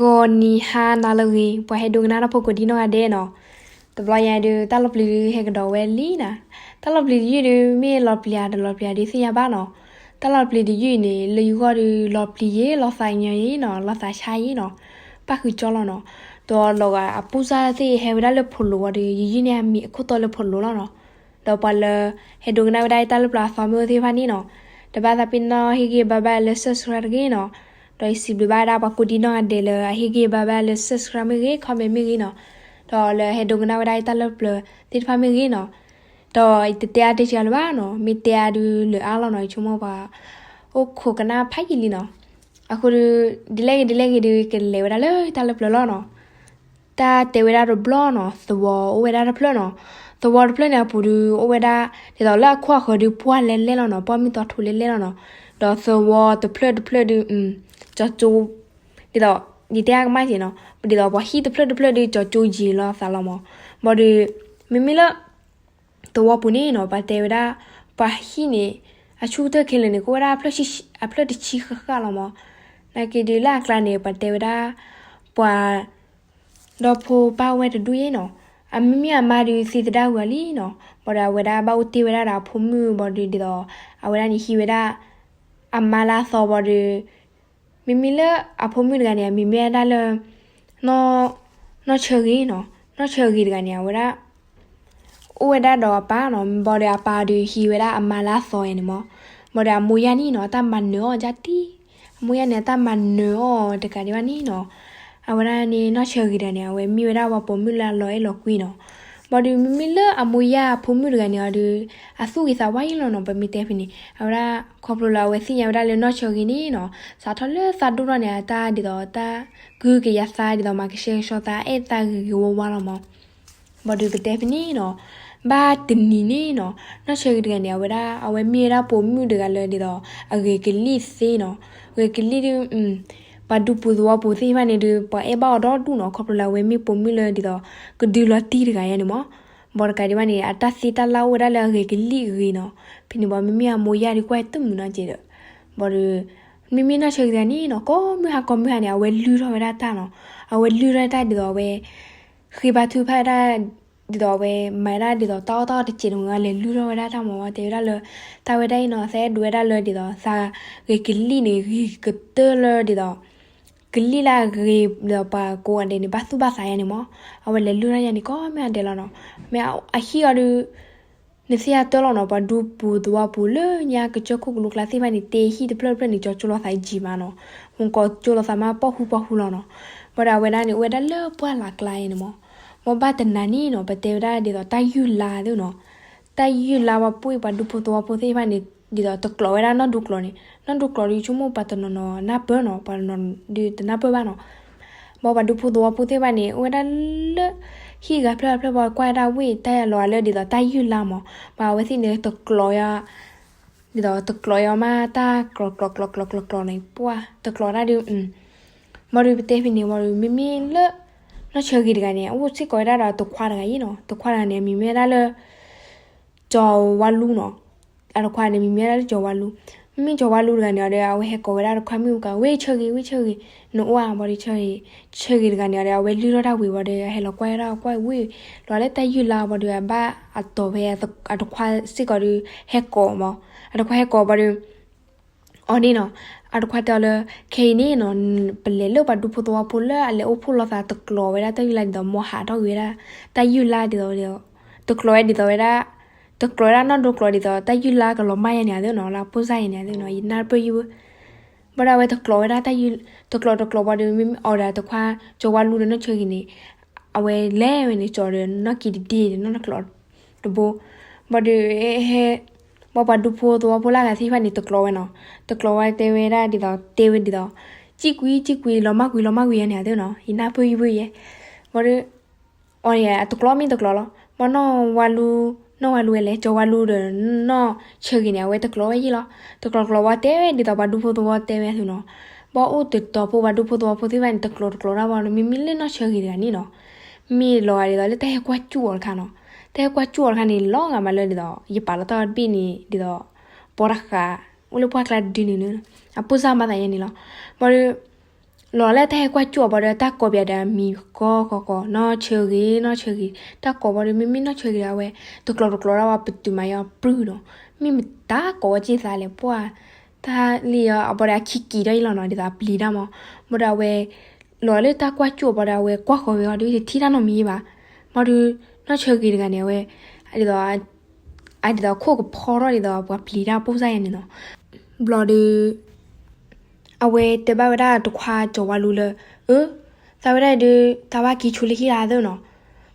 ဂီၤနံၤဟါနၤလၢအဂ့ၤ ပှၤဟဲဒိကနၣ်တၢ်ဖိကိးဒံနီၢ်ဂၤဒဲးနီၤ. တဘျီညါဒုး တၢ်လီၤပျံၤဒုးဟဲကဒီးဝဲလံနၤ. တၢ်လီၤပျံၤတယုၢ်ဒုး မ့ၢ်လီၤပျံၤဧါ တလီၤပျံၤဧါဒုးသ့ၣ်ညါဘၣ်နီၤ. တၢ်လီၤပျံၤတယုၢ်အံၤန့ၣ် လၢယဂီၢ်ဒုး လီၤပျံၤယဲ လီၤသးညီယဲနီၤ, လီၤသးဆါယဲနီၤ, ပၣ်ဃုာ်ကၠီလီၤနီၤ. ဒီးလီၤဂာ်အပူၤစၢ်သ့ၣ်ဟဲဝဲဒၣ်လၢဖိလိၤဝံၤဒီး ယယုၢ်န့ၢ်အမံၤအခိၣ်တီလၢဖိလိၤလီၤနီၤ. ဒီးပှၤလၢ ဟဲဒိကနၣ်ဝဲဒၣ်တၢ်လၢပျၢၤအသီမ့ၢ်အိၣ်သ့ၣ်တဖၣ်န့ၣ်နီၤ, တဘၣ်သးပ့ၤနီၣ်ဟ့ၣ်ဂံၢ်ဘါဘၣ်လၢ subscribe တဂ့ၤနီၤ. ဒီးယစံးဘျုးဘၣ်ဝဲဒၣ်ပှၤကိးဒံနီၢ်ဂၤဒဲးလၢအဟ့ၣ်ဂံၢ်ဘါဘၣ်လၢ subscribe မ့ၢ်ဂ့ၤ, comment မ့ၢ်ဂ့ၤနီၤ. ဒီးလၢဟဲဒိကနၣ်ဝဲဒၣ်တၢ်လၢပျၢၤသ့ၣ်တဖၣ်မ့ၢ်ဂ့ၤနီၤ. ဒီးယတတဲအါတဲစှၤလၢၤဘၣ်နီၤ, မ့ၢ်တဲအါဒုးလၢာ်အါလီၤနီၤ, ယဆိကမိၣ်ပှၤ အိၣ်ခိးကနၣ်ဖးယံာ်လံနီၤ. အဃိဒီး ဒ်လဲၣ်ဂ့ၤဒ်လဲၣ်ဂ့ၤဒီး ကလဲၤဝဲဒၣ်လၢတၢ်လၢပျၢၤလီၤနီၤ. တၢ်တဲဝဲဒၣ်တဘျီနီၤ, သဝီအိၣ်ဝဲဒၣ်တဖျၢၣ်နီၤ. သဝီတဖျၢၣ်န့ၣ်အပူၤဒုး အိၣ်ဝဲဒၣ် ဒ်သိးလၢအခိၣ်အဃၢၤဒုး ပှၢ်လဲလဲၢ်လီၤနီၤ, ပှၢ်မုၢ်သီထူလဲလဲၢ်လီၤနီၤ. ဒီးသဝီတဖျၢၣ်တဖျၢၣ်ဒုး ကၠီကၠိ ဒ်သိး ယတဲအါကမၣ်က့ၤနီၤ, ဒ်သိးပှၤဟံၣ်တဖျၢၣ်တဖျၢၣ်ဒုး ကၠီကၠိယံာ်လီၤသးလီၤမး. ဘၣ်ဒီး မ့မ့ၢ်လၢ သဝီပူၤန့ၣ်နီၤ, ပှၤတဲဝဲဒၣ် ပှၤဟံၣ်န့ၣ် အဆူၣ်ကတၢၢ်ခဲလၢာ်န့ၣ် ကအိၣ်ဝဲဒၣ် အဖျၢၣ်တဆံဃၣ်ဃၣ်လီၤမး. နာ်က့ဒုးလၢအကျါန့ၣ် ပှၤတဲဝဲဒၣ် ပှၤ ဒီဖိပၢ်ဝဲတဒူၣ်အံၤနီၤ, အမ့မ့ၢ်အမါဒုးသံသဒၣ်ဝံၤအီၤလံနီၤ. ဘၣ်ဒီးအဝဲဒၣ်ဘၣ်အိၣ်တ့ၢ်ဝဲဒၣ်ဒီးအဖိမုၣ်ဘၣ်ဒီး ဒ်သိး အဝဲဒၣ်န့ၣ်ဟံးဝဲဒၣ် အမါလၢအသီဘၣ်ဒီး မ့မ့ၢ်လၢအဖိမုၣ်တဂၤန့ၣ် အမံၤမ့ၢ်ဝဲဒၣ်လၢ နီၢ်ဆၢဂ့ၤနီၤ, နီၢ်ဆၢဂ့ၤတဂၤန့ၣ် အဝဲဒၣ် အိၣ်ဝဲဒၣ်ဒီးအပၢ်နီၤ, ဘၣ်ဒီးအပၢ်ဒုးဟံးဝဲဒၣ်အမါလၢအသီယဲန့ၣ်မး. ဘၣ်ဒီးအမိၢ်ယၢ်န့ၣ်နီၤ အတၢ်မၤနၢၤအီၤကၢ်တံၢ်, အမိၢ်ယၢ်န့ၣ် အတၢ်မၤနၢၤအီၤတကးဒံးဘၣ်န့ၣ်နီၤ, အဝဲဒၣ်န့ၣ် နီၢ်ဆၢဂ့ၤတဂၤန့ၣ် အဝဲမ့ၢ်ဝဲဒၣ်ပှၤပိာ်မုၣ်လၢအလီၤအဲၣ်လီၤကွံနီၤ. ဘၣ်ဒီးမ့မ့ၢ်လၢအမိၢ်ယၢ်အဖိမုၣ်တဂၤန့ၣ်အီၤဒီး အသူၣ်ဂ့ၤသးဝါယံာ်လီၤနီၤ, ပမ့ၢ်တဲဖဲန့ၣ် အဝဲဒၣ် ခီဖျိလၢအဝဲသ့ၣ်ညါဝဲဒၣ်လၢနီၢ်ဆၢဂ့ၤန့ၣ်နီၤ စးထီၣ်လၢသးဒိၣ်ထီၣ်န့ၣ် အတၢ်ဒ်သိးတၢ် ကုကယၤသးဒ်သိးမၤကဆှဲကဆှီသး အဲၣ်သးဂ့ၤဂ့ၤဝါဝါလီၤမး. ဘၣ်ဒီးပတဲဖဲန့ၣ်နီၤ ဘၣ်တနံၤန့ၣ်နီၤ နီၢ်ဆၢဂ့ၤတဂၤန့ၣ် အဝဲဒၣ် အဝဲမ့ၢ်ဝဲဒၣ်ပိာ်မုၣ်တဂၤလၢဒ်သိး အဂ့ၤကလံၣ်သ့နီၤ, ဂ့ၤကလံၣ်ဒုး ပှၤဒူပူၤသဝီပူၤသ့ၣ်တဖၣ်န့ၣ်ဒုး ပှၤအဲၣ်ဘၣ်အီၤဒီဒူၣ်နီၤ, ခီဖျိလၢအဝဲမ့ၢ်ပိာ်မုၣ်လၢဒ်သိး ကဒုလီၤတံၢ်တဂၤယဲန့ၣ်မး. ဘၣ်တကးဒံးဘၣ်န့ၣ် အတၢ်သ့တၢ်လၢ်အိၣ်ဝဲဒၣ်လၢအဂ့ၤကလံၣ်အဂ့ၤနီၤ, ဖဲန့ၣ်ဘၣ်မ့မ့ၢ်အမိၢ်ယၢ်ဒုးကွၢ်တမုာ်နီတစဲးဒီး ဘၣ်ဒီး မ့မ့ၢ်နီၢ်ဆၢဂ့ၤတဂၤန့ၣ်နီၤ ကိးမုၢ်ဟါကိးမုၢ်ဟါန့ၣ် အဝဲလုၢ်ထီၣ်ဝဲဒၣ်တၢ်နီၤ, အဝဲလုၢ်ထီၣ်တၢ်ဒ်သိးအဝဲ ဃ့ဘါထုကဖၣ်ဝဲဒၣ် ဒ်သိးအဝဲမၤဝဲဒၣ်ဒ်သိးတၢ်အီၣ်တၢ်အီတစဲးတမှဲၤ လဲၤလုၢ်ထီၣ်ဝဲဒၣ်တၢ်မး ဝဲတဲဝဲဒၣ်လၢ တၢ်ဝဲဒၣ်အံၤနီၤ သးအဲၣ်ဒိးဝဲဒၣ်လၢဒ်သိး သးဂ့ၤကလံၣ်န့ၣ် ဂ့ၤကတၢၢ်လၢဒ်သိး ကလံၣ်လၢအဂ့ၤဒီးပှၤကိးဂၤဒဲးန့ၣ် ဘၣ်သူၣ်ဘၣ်သးယဲန့ၣ်မး, အဝဲလဲၤလုၢ်ထီၣ်ယဲန့ၣ် ကိးမုၢ်ဟါဒဲးလီၤနီၤ, မ့ၢ်အဟံၣ်အီၤဒုး နသ့ၣ်ညါတၢ်လီၤနီၤ, ပှၤဒူပူၤသဝီပူၤလၢညါကစၢၢ်ခိၣ်ကလိကျါသ့ၣ်တဖၣ်န့ၣ် တ့ဟံၣ်တဖျၢၣ်တဖျၢၣ်န့ၣ် ကၠီကၠိလီၤသးယံာ်မးနီၤ, ဝံၤကီးကၠိလီၤသးမးပှၢ်ဟူပှၢ်ဟူလီၤနီၤ, ဘၣ်ဒီးအဝဲဒၣ်န့ၣ် အိၣ်ဝဲဒၣ်လၢပှၢ်လၢ်ကျါအံၤန့ၣ်မး, ဘၣ်ဘၣ်တနၤန့ၣ်နီၤ ပတဲဝဲဒၣ်ဒ်သိးတၢ်ယုၢ်လါသ့ၣ်နီၤ, တၢ်ယုၢ်လါဝဲပှၢ်ပှၤဒူဖိသဝီဖိသ့ၣ်တဖၣ်န့ၣ် ဒ်သိးတကျိးဝဲဒၣ်နီၢ်ဒူကျိးန့ၣ်, နီၢ်ဒူကျိးဒုးဆိကမိၣ်ပှၤတနီၤနီၤနၢ်ပၢၢ်နီၤ, ပှၤတနီၤဒုးတနၢ်ပၢၢ်ဘၣ်နီၤ ဘၣ်ပှၤဒူဖိသဝီဖိသ့ၣ်တဖၣ်န့ၣ် အိၣ်ဝဲဒၣ်လၢ ဟံၣ်ဂၤဖျၢၣ်ဂၤဖျၢၣ် ပှၤကွၢ်ဝဲဒၣ်ဝ့ၢ်တၢ်ယလီၤလၢဒ်သိးတၢ်ယုၢ်လါမး, ဘၣ်အဝဲသ့ၣ်န့ၣ်တကျိးယၤ, ဒ်သိးတကျိးယၤမးတၢ်ကျိးကျိးကျိးကျိးကျိးကျိးန့ၣ် ပှၢ်တကျိးတၢ်ဒုး, ဘၣ်ဒီးပတဲဖဲန့ၣ်ဝံၤဒီး မ့မ့ၢ်လၢ နီၢ်ဆၢဂ့ၤတဂၤန့ၣ် အအိၣ်စ့ၢ်ကီးဝဲဒၣ်ဒီးတခွါတဂၤအံၤနီၤ, တခွါတဂၤန့ၣ် အမံၤမ့ၢ်ဝဲဒၣ်လၢ ကၠီၤဝါလူနီၤ, အတခွါန့ၣ် မံၤမ့ၢ်ဝဲဒၣ်လၢကၠီၤဝါလူ, မ့မ့ၢ်ကၠီၤဝါလူတဂၤန့ၣ်ဒီး အဝဲဟဲကိးဝဲဒၣ်တခွါမုၣ်ကၤ ဝ့ၢ်ဆၢဂ့ၤ ဝ့ၢ်ဆၢဂ့ၤ, နအိၣ်ဧါဘၣ်ဒီး ဆၢဂ့ၤ, ဆၢဂ့ၤတဂၤန့ၣ်ဒီး အဝဲလုၢ်ထီၣ်တၢ်ဝံၤဘၣ်ဒီး အဟဲလီၤကွၢ်ဝဲဒၣ်ကွၢ်ဝ့ၢ်, လီၤလၢတၢ်ယုၢ်လါဘၣ်ဒီး အဘၣ်အတီၤဖဲ အတခွါစ့ၢ်ကီးဒီး ဟဲကိးမး, အတခွါဟဲကိးဘၣ်ဒီး အီၤန့ၣ်နီၤ, အတခွါတဲအီၤလၢ ခဲအံၤန့ၣ်နီၤ, ပလဲၤလၢပှၤဒူဖိသဝီဖိလၢအလဲၤအိၣ်ဖှိၣ်လိာ်သးတကျိးဝဲဒၣ်တၢ်ယုၢ်လါဒ်သိး မ်ဟးထီၣ်ကွံာ်ဝဲဒၣ် တၢ်ယုၢ်လါဒ်သိး, တကျိးဝဲဒ်သိးဝဲဒၣ်, တကျိးဝဲဒၣ်နီၢ်ဒိကျိးဒ်သိး တၢ်ယုၢ်လါကလီၤမၢ်ယဲန့ၣ်အသိးနီၤ, လၢအပိၢ်စၢ်ယဲန့ၣ်အသိးနီၤ, ယနၢ်ပၢၢ်ယုၢ်ဝဲ, ဘၣ်ဒီးအဝဲတကျိးဝဲဒၣ်တၢ်ယုၢ်, တကျိးတကျိးဘၣ်ဒီး မ့မ့ၢ်အီၤဒီးတခွါ ကၠီၤဝါလူဒီးနီၢ်ဆၢဂ့ၤန့ၣ် အဝဲလဲၤဝဲန့ၣ် ကၠီၤဒီးနီၢ်ကံၤတဒ့ဒီး နီၢ်တကျိးတဘိ, ဘၣ်ဒီး ဟဲ ဘၣ်ပှၤဒူဖိသဝီဖိလၢအဂၤသ့ၣ်တဖၣ်န့ၣ် တကျိးဝဲနီၤ, တကျိးဝဲတဲဝဲဒၣ်ဒ်သိး တဲဝဲဒ်သိး စံၣ်ကွံာ် စံၣ်ကွံာ် လီၤမၢ်ကွံာ် လီၤမၢ်ကွံာ်ယဲန့ၣ်အသိးနီၤ, ယနၢ်ပၢၢ်ယုၢ်ဝဲယဲ, ဘၣ်ဒီး အီၤန့ၣ် အတကျိးမ့ၢ်တကျိးလီၤ, ဘၣ်နီၢ်ဝါလူ, နီၢ်ဝါလူဝဲလဲၣ် ကၠီၤဝါလူဒီး နီၢ်ဆၢဂ့ၤန့ၣ် အဝဲတကျိးဝဲယဲလီၤ, တကျိးတကျိးဝဲတဲဝဲဒ်သိးပှၤဒူဖိသဝီတဲဝဲအသိးနီၤ, ဘၣ်အိၣ်တတီၤဖိပှၤဒူဖိသဝီဖိသ့ၣ်တဖၣ်န့ၣ် တကျိးတကျိးတၢ်ဘၣ်ဒီး မ့မ့ၢ်လၢနီၢ်ဆၢဂ့ၤတဂၤန့ၣ်နီၤ မ့ၢ်လီၤဂာ်ဒ်သိးလၢတၢ်ဟဲကွၢ်စူၣ်အီၤတခါနီၤ, တၢ်ဟဲကွၢ်စူၣ်အီၤတခါန့ၣ် လီၤဂာ်မးလၢဒ်သိး ယပာ်လီၤတၢ်အီၤတဘ့ၣ်န့ၣ် ဒ်သိး ပိာ်တဃာ် အိၣ်လၢပှၢ်ကျါတဒုန့ၣ် အပိၢ်စၢ်မၤသးယဲန့ၣ်လီၤ, ဘၣ်ဒီး လီၤလၢတၢ်ဟဲကွၢ်ကၠိအီၤဘၣ်ဒီး တၢ်ကိးပယၤဒီးမံၤကီကီကီ, နီၢ်ဆၢဂ့ၤ နီၢ်ဆၢဂ့ၤ, တၢ်ကိးဘၣ်ဒီး မ့မ့ၢ်နီၢ်ဆၢဂ့ၤဒီး အဝဲတကျိၤတကျိၤဒၣ်ဝဲ ပတုာ်မၤယီၤပြူၢ်နီၤ, မ့ၢ်မတၤကိးဝဲက့ၤသးလဲၣ် ပှၢ်, တၢ်လံအီၤအဘၣ်ဒီး အခံက့ၤထီၣ်ယံလီၤနီၤ ဒ်သိးအပျံၤတၢ်မး, ဘၣ်ဒီးအဝဲ လီၤလၢတၢ်ကွၢ်ကၠိအီၤဘၣ်ဒီး အဝဲကွၢ်ဃီၤဝဲအီၤဒီး တထံၣ်တၢ်နီတမံၤဘၣ်, ဘၣ်ဒီး နီၢ်ဆၢဂ့ၤတဂၤန့ၣ် အဝဲ ဒ်သိး အဒ်သိးခိၣ်ကဖီထီၣ်ဒ်သိးပှၤပျံၤတၢ်ပိၢ်စၢ်ယၤန့ၣ်နီၤ, ဘျီဒီး အဝဲတဲဘၣ်ဝဲဒၣ်တခွါကၠီၤဝါလူၤလၢ အၢ သးဝဲဒၣ်အံၤဒီး သးဘၣ်က့ၤဆိလၢဟံၣ်လၢသ့နီၤ,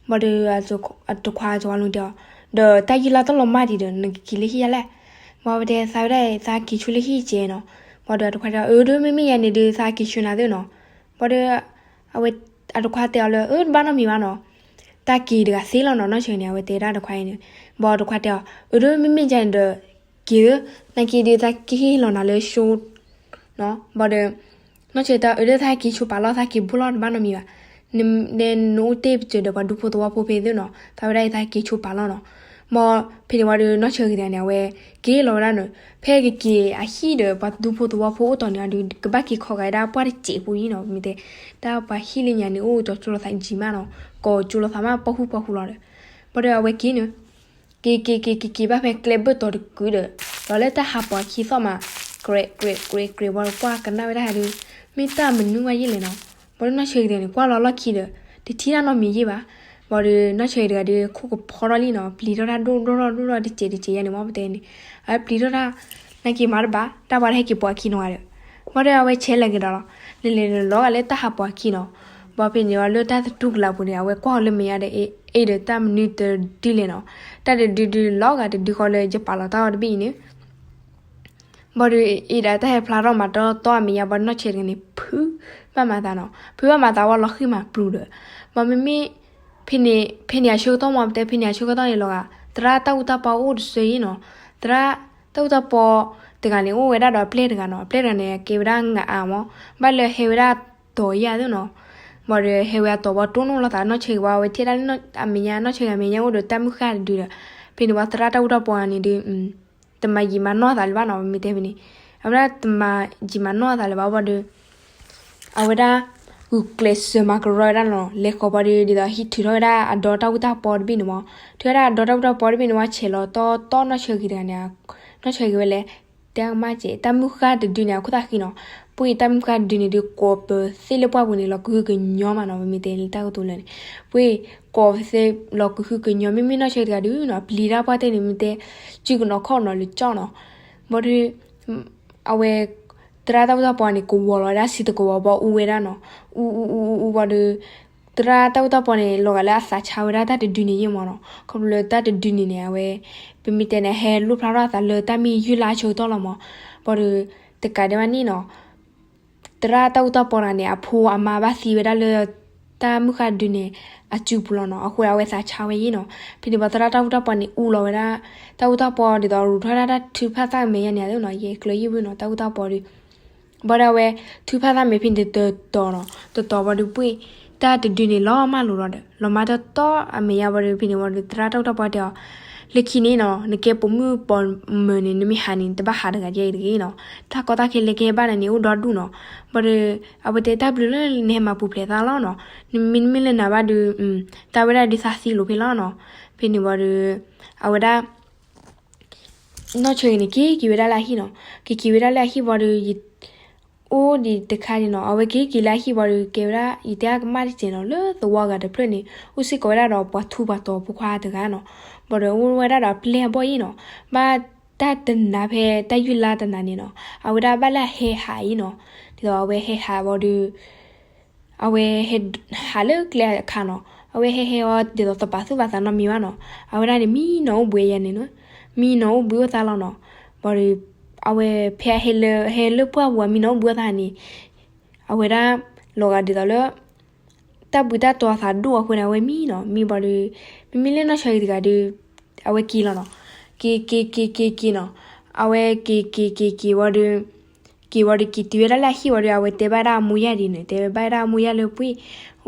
ဘၣ်ဒီး တခွါကၠီၤဝါလူၤတဲအီၤ, ဒီးတၢ်ယံာ်လါတလီၤမၢ်ဒံးဒီး နကက့ၤလၢဟံၣ်ယၤလဲၣ်, ဘၣ်ဝဲတဲသးဝဲဒၣ်အံၤ သးက့ၤဆိလၢဟံၣ်ကဲနီၤ, ဘၣ်ဒီးတခွါတဲအီၤ အၢ ဒီးမ့မ့ၢ်ယၤန့ၣ်ဒီး သးက့ၤဆိနၤသ့နီၤ, ဘၣ်ဒီး အဝဲ အတခွါတဲအီၤလၢ အၢ တဘၣ်နီတမံၤဘၣ်နီၤ, တၢ်က့ၤတဂၤသ့လီၤနီၤ, နီၢ်ဆၢဂ့ၤန့ၣ် အဝဲတဲဒၣ်တခွါအံၤန့ၣ်, ဘၣ်တခွါတဲအီၤ အၢ ဒီးမ့မ့ၢ်ယၤန့ၣ်ဒီး က့ၤဧၢ, နာ်က့ဒီးသးကဟ့ၣ်လီၤနၤလၢ show နီၤ, ဘၣ်ဒီး နီၢ်ဆၢဂ့ၤတဲအီၤ အၢ ဒီးသးက့ၤဆိပာ်လီၤ, သးက့ၤဘူးလီၤ တဘၣ်နီတမံၤဘၣ်, နအိၣ်တ့ၢ်ပစၢၤဒီးပှၤဒူဖိသဝီဖိဖဲသ့နီၤ, သးဝဲဒၣ်အံၤသးက့ၤဆိပာ်လီၤနီၤ, ဘၣ်ဖဲန့ၣ်ဝံၤဒီး နီၢ်ဆၢဂ့ၤတဂၤန့ၣ် အဝဲက့ၤလီၤဝဲဒၣ်နီၤ, ဖဲကက့ၤအဟံၣ်ဒီးပှၤဒူဖိသဝီဖိအိၣ်တီၢ်န့ၣ်ဒီး ကဘၣ်က့ၤခိးဂၤဒၣ်ပှၢ်တစဲးဖိအံၤနီၤ, မ့ၢ်တဲ တၢ်ပှၤဟံၣ်လၢညါန့ၣ် အိၣ်ကၠီကၠိလီၤသးယံၤမးနီၤ, ကီၢ်ကၠိလီၤသးမးပှၢ်ဟူပှၢ်ဟူလီၤဒီး, ဘၣ်ဒီးအဝဲက့ၤန့ၣ် က့ၤက့ၤက့ၤက့ၤက့ၤဘၣ်ဖဲကျဲဘၢၣ်တီၤတကုာ်ဒီး, ဒီးလၢတၢ်ဟးပိာ်အခံသီၣ်မး, ကြဲးကြဲးကြဲးကြဲး ဘၣ်ဒီးကွၢ်ကနၣ်ဝဲဒၣ်ဒီး, မ့ၢ်တၢ်မနုၤဝဲယဲလဲၣ်နီၤ, ဘၣ်ဒီးနီၢ်ဆၢဂ့ၤတဂၤန့ၣ် ကွၢ်လီၤလီၢ်ခံဒီး တထံၣ်တၢ်နီတမံၤယဲဘၣ်, ဘၣ်ဒီးနီၢ်ဆၢဂ့ၤတဂၤဒီး ခိၣ်ကဖီထီၣ်လံနီၤ, ပျံၤထီၣ်တၢ်ဒိၣ်ဒိၣ်ထီၣ်ဒိၣ်ထီၣ်တစဲးတစဲးယါန့ၣ် မ့ၢ်ပတဲန့ၣ်, အဝဲပျံၤထီၣ်တၢ် နာ်က့မၤတဘၣ် တၢ်ပှၤတဟဲက့ၤပိာ်အခံနီၤဒီး, ဘၣ်ဒီးအဝဲဆဲးလဲၤက့ၤဒီးလီၤ, လဲၤလဲၤလီၤဂာ်လၢတၢ်ဟးပိာ်အခံနီၤ, ဘၣ်ဖဲန့ၣ်ဝံၤလၢတၢ်သတူၢ်ကလာ်ပူၤန့ၣ် အဝဲကွၢ်လၢမဲာ်ညါဒီး အ့ၣ်ဒီးတၢ်မနုၤတဒုလဲၣ်နီၤ, တၢ်တဒုဒုလီၤဂာ်တဒုဃီလၢယပာ်လီၤတၢ်အီၤတဘ့ၣ်အံၤန့ၣ် ဘၣ်ဒီးအ့ၣ်ဒီးတၢ်ဟဲဖျါထီၣ်မၤတီတီအမဲာ်ညါ ဘၣ်ဒီးနီၢ်ဆၢဂ့ၤတဂၤန့ၣ် ဖုးဘၣ်မၤသးနီၤ, ဖုးဘၣ်မၤသးဝံၤလီၤဃံၤမးပျူၤဒီး, ဘၣ်မ့မ့ၢ် ဖဲန့ၣ် ဖဲန့ၣ်အဆၢကတီၢ်မ့ၢ်ပတဲ ဖဲန့ၣ်အဆၢကတီၢ်န့ၣ်လီၤဂာ် သရၣ်တၢ်အူတၢ်ပီအိၣ်တစၢၤအံၤနီၤ, သရၣ်တၢ်အူတၢ်ပီတဂၤန့ၣ် အိၣ်ဝဲဒၣ်ဒီးအပျဲၢ်တဂၤနီၤ, အပျဲၢ်တဂၤန့ၣ် အကဲဝဲဒၣ်ငအါမး, ဘၣ်လၢဟဲဝဲဒၣ်တီၤယါသ့နီၤ, ဘၣ်ဒီးဟဲဝဲအတီၤဘၣ်တိၢ်နီၣ်လိာ်သး နီၢ်ဆၢဂ့ၤဝံၤ အဝဲထံၣ်ဒၣ်လၢအမဲာ်ညါ နီၢ်ဆၢဂ့ၤအမဲာ်ညါအိၣ်ဒီးတၢ်မုၢ်ဃၢ်တဒုဒီး, ဖဲန့ၣ်ဝံၤသရၣ်တၢ်အူတၢ်ပီန့ၣ်ဒီး တမၤယံာ်မၤနီၢ်အသးလၢၤဘၣ်နီၤ, မ့ၢ်တဲဖဲန့ၣ် အဝဲဒၣ်တမၤယံာ်မၤနီၢ်အသးလၢၤဘၣ်ဘၣ်ဒီး အဝဲဒၣ် ဂုာ်ကျဲးစၢးမၤကရီဝဲဒၣ်နီၤ, လဲၤဃီၤဘၣ်ဒီး ဒ်သိးဟံးထုးထီၣ်ဝဲဒၣ်အဒီတၢ်အူတၢ်ပီတဘ့ၣ်န့ၣ်မး, ထုးဝဲဒၣ်အဒီတၢ်အူတၢ်ပီတဘ့ၣ်န့ၣ်မး ဆဲးလီၤတီတီနီၢ်ဆၢဂ့ၤတဂၤန့ၣ်, နီၢ်ဆၢဂ့ၤဝဲလဲၣ်, တဲကမၣ်ကဲ တၢ်မုၢ်ဃၢ်တဒုန့ၣ် အခိၣ်သၣ်ဃံနီၤ, ပှ့ၤတၢ်မုၢ်ဃၢ်တဒုန့ၣ်ဒီး ကိးပသ့လၢပှၢ်ပူၤန့ၣ် လီၤကဟုကညီၤမးနီၤ, ပမ့ၢ်တဲလၢတၢ်ကတိၤလၢာ်န့ၣ်, ပှ့ၤကိးပသ့လီၤကဟုကညီၤ မ့မ့ၢ်နီၢ်ဆၢဂ့ၤတဂၤဒီးနီၤ ပျံၤတၢ်ပှၢ်တၢၢ်န့ၣ် မ့ၢ်တဲ စုကနီၤခီၣ်နီၤလၢကၠီၣ်နီၤ, ဘၣ်ဒီး အဝဲ သရၣ်တၢ်အူတၢ်ပီန့ၣ် ကဝီၤလီၤဝဲဒၣ် ဆံးသကိးဝီၤဘၣ်အူဝဲဒၣ်နီၤ, အူအူအူအူအူဘၣ်ဒီး သရၣ်တၢ်အူတၢ်ပီန့ၣ် လီၤဂာ်လၢအသးဆါဝဲဒၣ်တၢ်တဒုန့ၣ်ယဲၢ်မးနီၤ, ခီဖျိလၢတၢ်တဒုန့ၣ်န့ၣ် အဝဲ ပမ့ၢ်တဲန့ၣ် ဟဲလိၣ်ဖျါထီၣ်အသးလၢတၢ်မ့ၢ်ယုၢ်လါအဆၢကတီၢ်လီၤမး, ဘၣ်ဒီး တကးဒံးဘၣ်န့ၣ်နီၤ သရၣ်တၢ်အူတၢ်ပီတဂၤန့ၣ် အဖိအမါဘၣ်သံဝဲဒၣ်လၢ တၢ်မုၢ်ဃၢ်တဒုန့ၣ် အစုပူၤလီၤနီၤ, အဃိအဝဲသးဆါဝဲယဲၢ်နီၤ, ဖဲန့ၣ်ဘၣ်သရၣ်တၢ်အူတၢ်ပီန့ၣ် အူလီၤဝဲဒၣ် တၢ်အူတၢ်ပီဒ်သိးရူးထီၣ်ဝဲဒၣ်တၢ်ထုကဖၣ်သၣ်မဲာ်ညါန့ၣ်သ့နီၤ, ယဲကျၢၤယဲၢ်ဝံၤနီၤ တၢ်အူတၢ်ပီဒီး ဘၣ်ဒီးအဝဲ ထုကဖၣ်သၣ်မဲာ်ဖဲန့ၣ်တတီၤနီၤ, တတီၤဘၣ်ဒီးပှ့ၤ တၢ်တဒုန့ၣ်လီၤမၢ်လိာ်လီၤဒီး လီၤမၢ်တီတီအမဲာ်ညါဘၣ်ဒီး ဖဲန့ၣ်ဝံၤဒီးသရၣ်တၢ်အူတၢ်ပီတဲအီၤ, လၢခံန့ၣ်နီၤ နကဲပိာ်မုၣ်ပိာ်မၢၤန့ၣ် နမ့ၢ်ဟးန့ၣ် တဘၣ်ဟးတဂၤတဂ့ၤနီၤ, တၢ်ကီတၢ်ခဲလၢကဟဲဘၣ်နၤန့ၣ် အိၣ်ဒီဒူၣ်နီၤ, ဘၣ်ဒီး အဝဲတဲတၢ်ဘျုးလၢနဟဲမၤပူၤဖျဲးသးလီၤနီၤ, နမ့မ့ၢ်လၢနၤဘၣ်ဒီး တၢ်ဝဲဒၣ်ဒုးသးသံလိာ်ဖဲလီၤနီၤ, ဖဲန့ၣ်ဝံၤဒီး အဝဲဒၣ် နီၢ်ဆၢဂ့ၤန့ၣ် က့ၤက့ၤဝဲဒၣ်လၢအဟံၣ်နီၤ, က့ၤက့ၤဝဲဒၣ်လၢအဟံၣ်ဝံၤဒီး ယ အိၣ်ဒံးတခါန့ၣ်နီၤ, အဝဲက့ၤက့ၤလၢအဟံၣ်ဝံၤဒီး ကဲဝဲဒၣ် ယတဲအါကမၣ်တစဲးနီၤ, လၢသဝီဂၤတဖျၢၣ်န့ၣ် အိၣ်စ့ၢ်ကီးဝဲဒၣ်ဒီးပှၤထူပှၤတီၤဖိခွါတဂၤနီၤ, ဘၣ်ဒီးအိၣ်ဝဲဒၣ်ဒီးအပျဲၢ်အဘီၣ်အံၤနီၤ, ဘၣ်တၢ်တနၤဖဲတၢ်ယုၢ်လါတနၤန့ၣ်နီၤ, အဝဲဒၣ်ဘၣ်လၢအဟဲဟးအံၤနီၤ, ဒ်သိးအဝဲဟဲဟးဝံၤဒီး အဝဲဟဲဟးလၢကျဲအခါနီၤ, အဝဲဟဲဟဲအီၤဒ်သိးတပာ်သူၣ်ပာ်သးနီတမံၤဘၣ်နီၤ, အဝဲဒၣ်န့ၣ် မံနီၤအိၣ်ဘှံးယါန့ၣ်နီၤ, မံနီၤအိၣ်ဘှံးအိၣ်သါလီၤနီၤ, ဘၣ်ဒီး အဝဲဖဲအဟဲလၢ ဟဲလၢပှၢ်ပူၤ မံနီၤအိၣ်ဘှံးအိၣ်သါန့ၣ် အဝဲဒၣ် လီၤဂာ်ဒ်သိးလၢ တၢ်ဘှံးတၢ်တီၤအသးဒိၣ်အဃိန့ၣ် အဝဲမံနီၤ, မံဘၣ်ဒီး မ့မ့ၢ်လၢနီၢ်ဆၢဂ့ၤတဂၤဒီး အဝဲက့ၤလီၤနီၤ, က့ၤက့ၤက့ၤက့ၤက့ၤနီၤ, အဝဲက့ၤက့ၤက့ၤက့ၤဝံၤဒီး က့ၤဝံၤဒီး က့ၤတုၤဝဲဒၣ်လၢအဟံၣ်ဝံၤဒီး အဝဲတဲဘၣ်ဒၣ်အမိၢ်ယၢ်ဒ်န့ၣ်, တဲဘၣ်ဒၣ်အမိၢ်ယၢ်လၢပှ့ၤ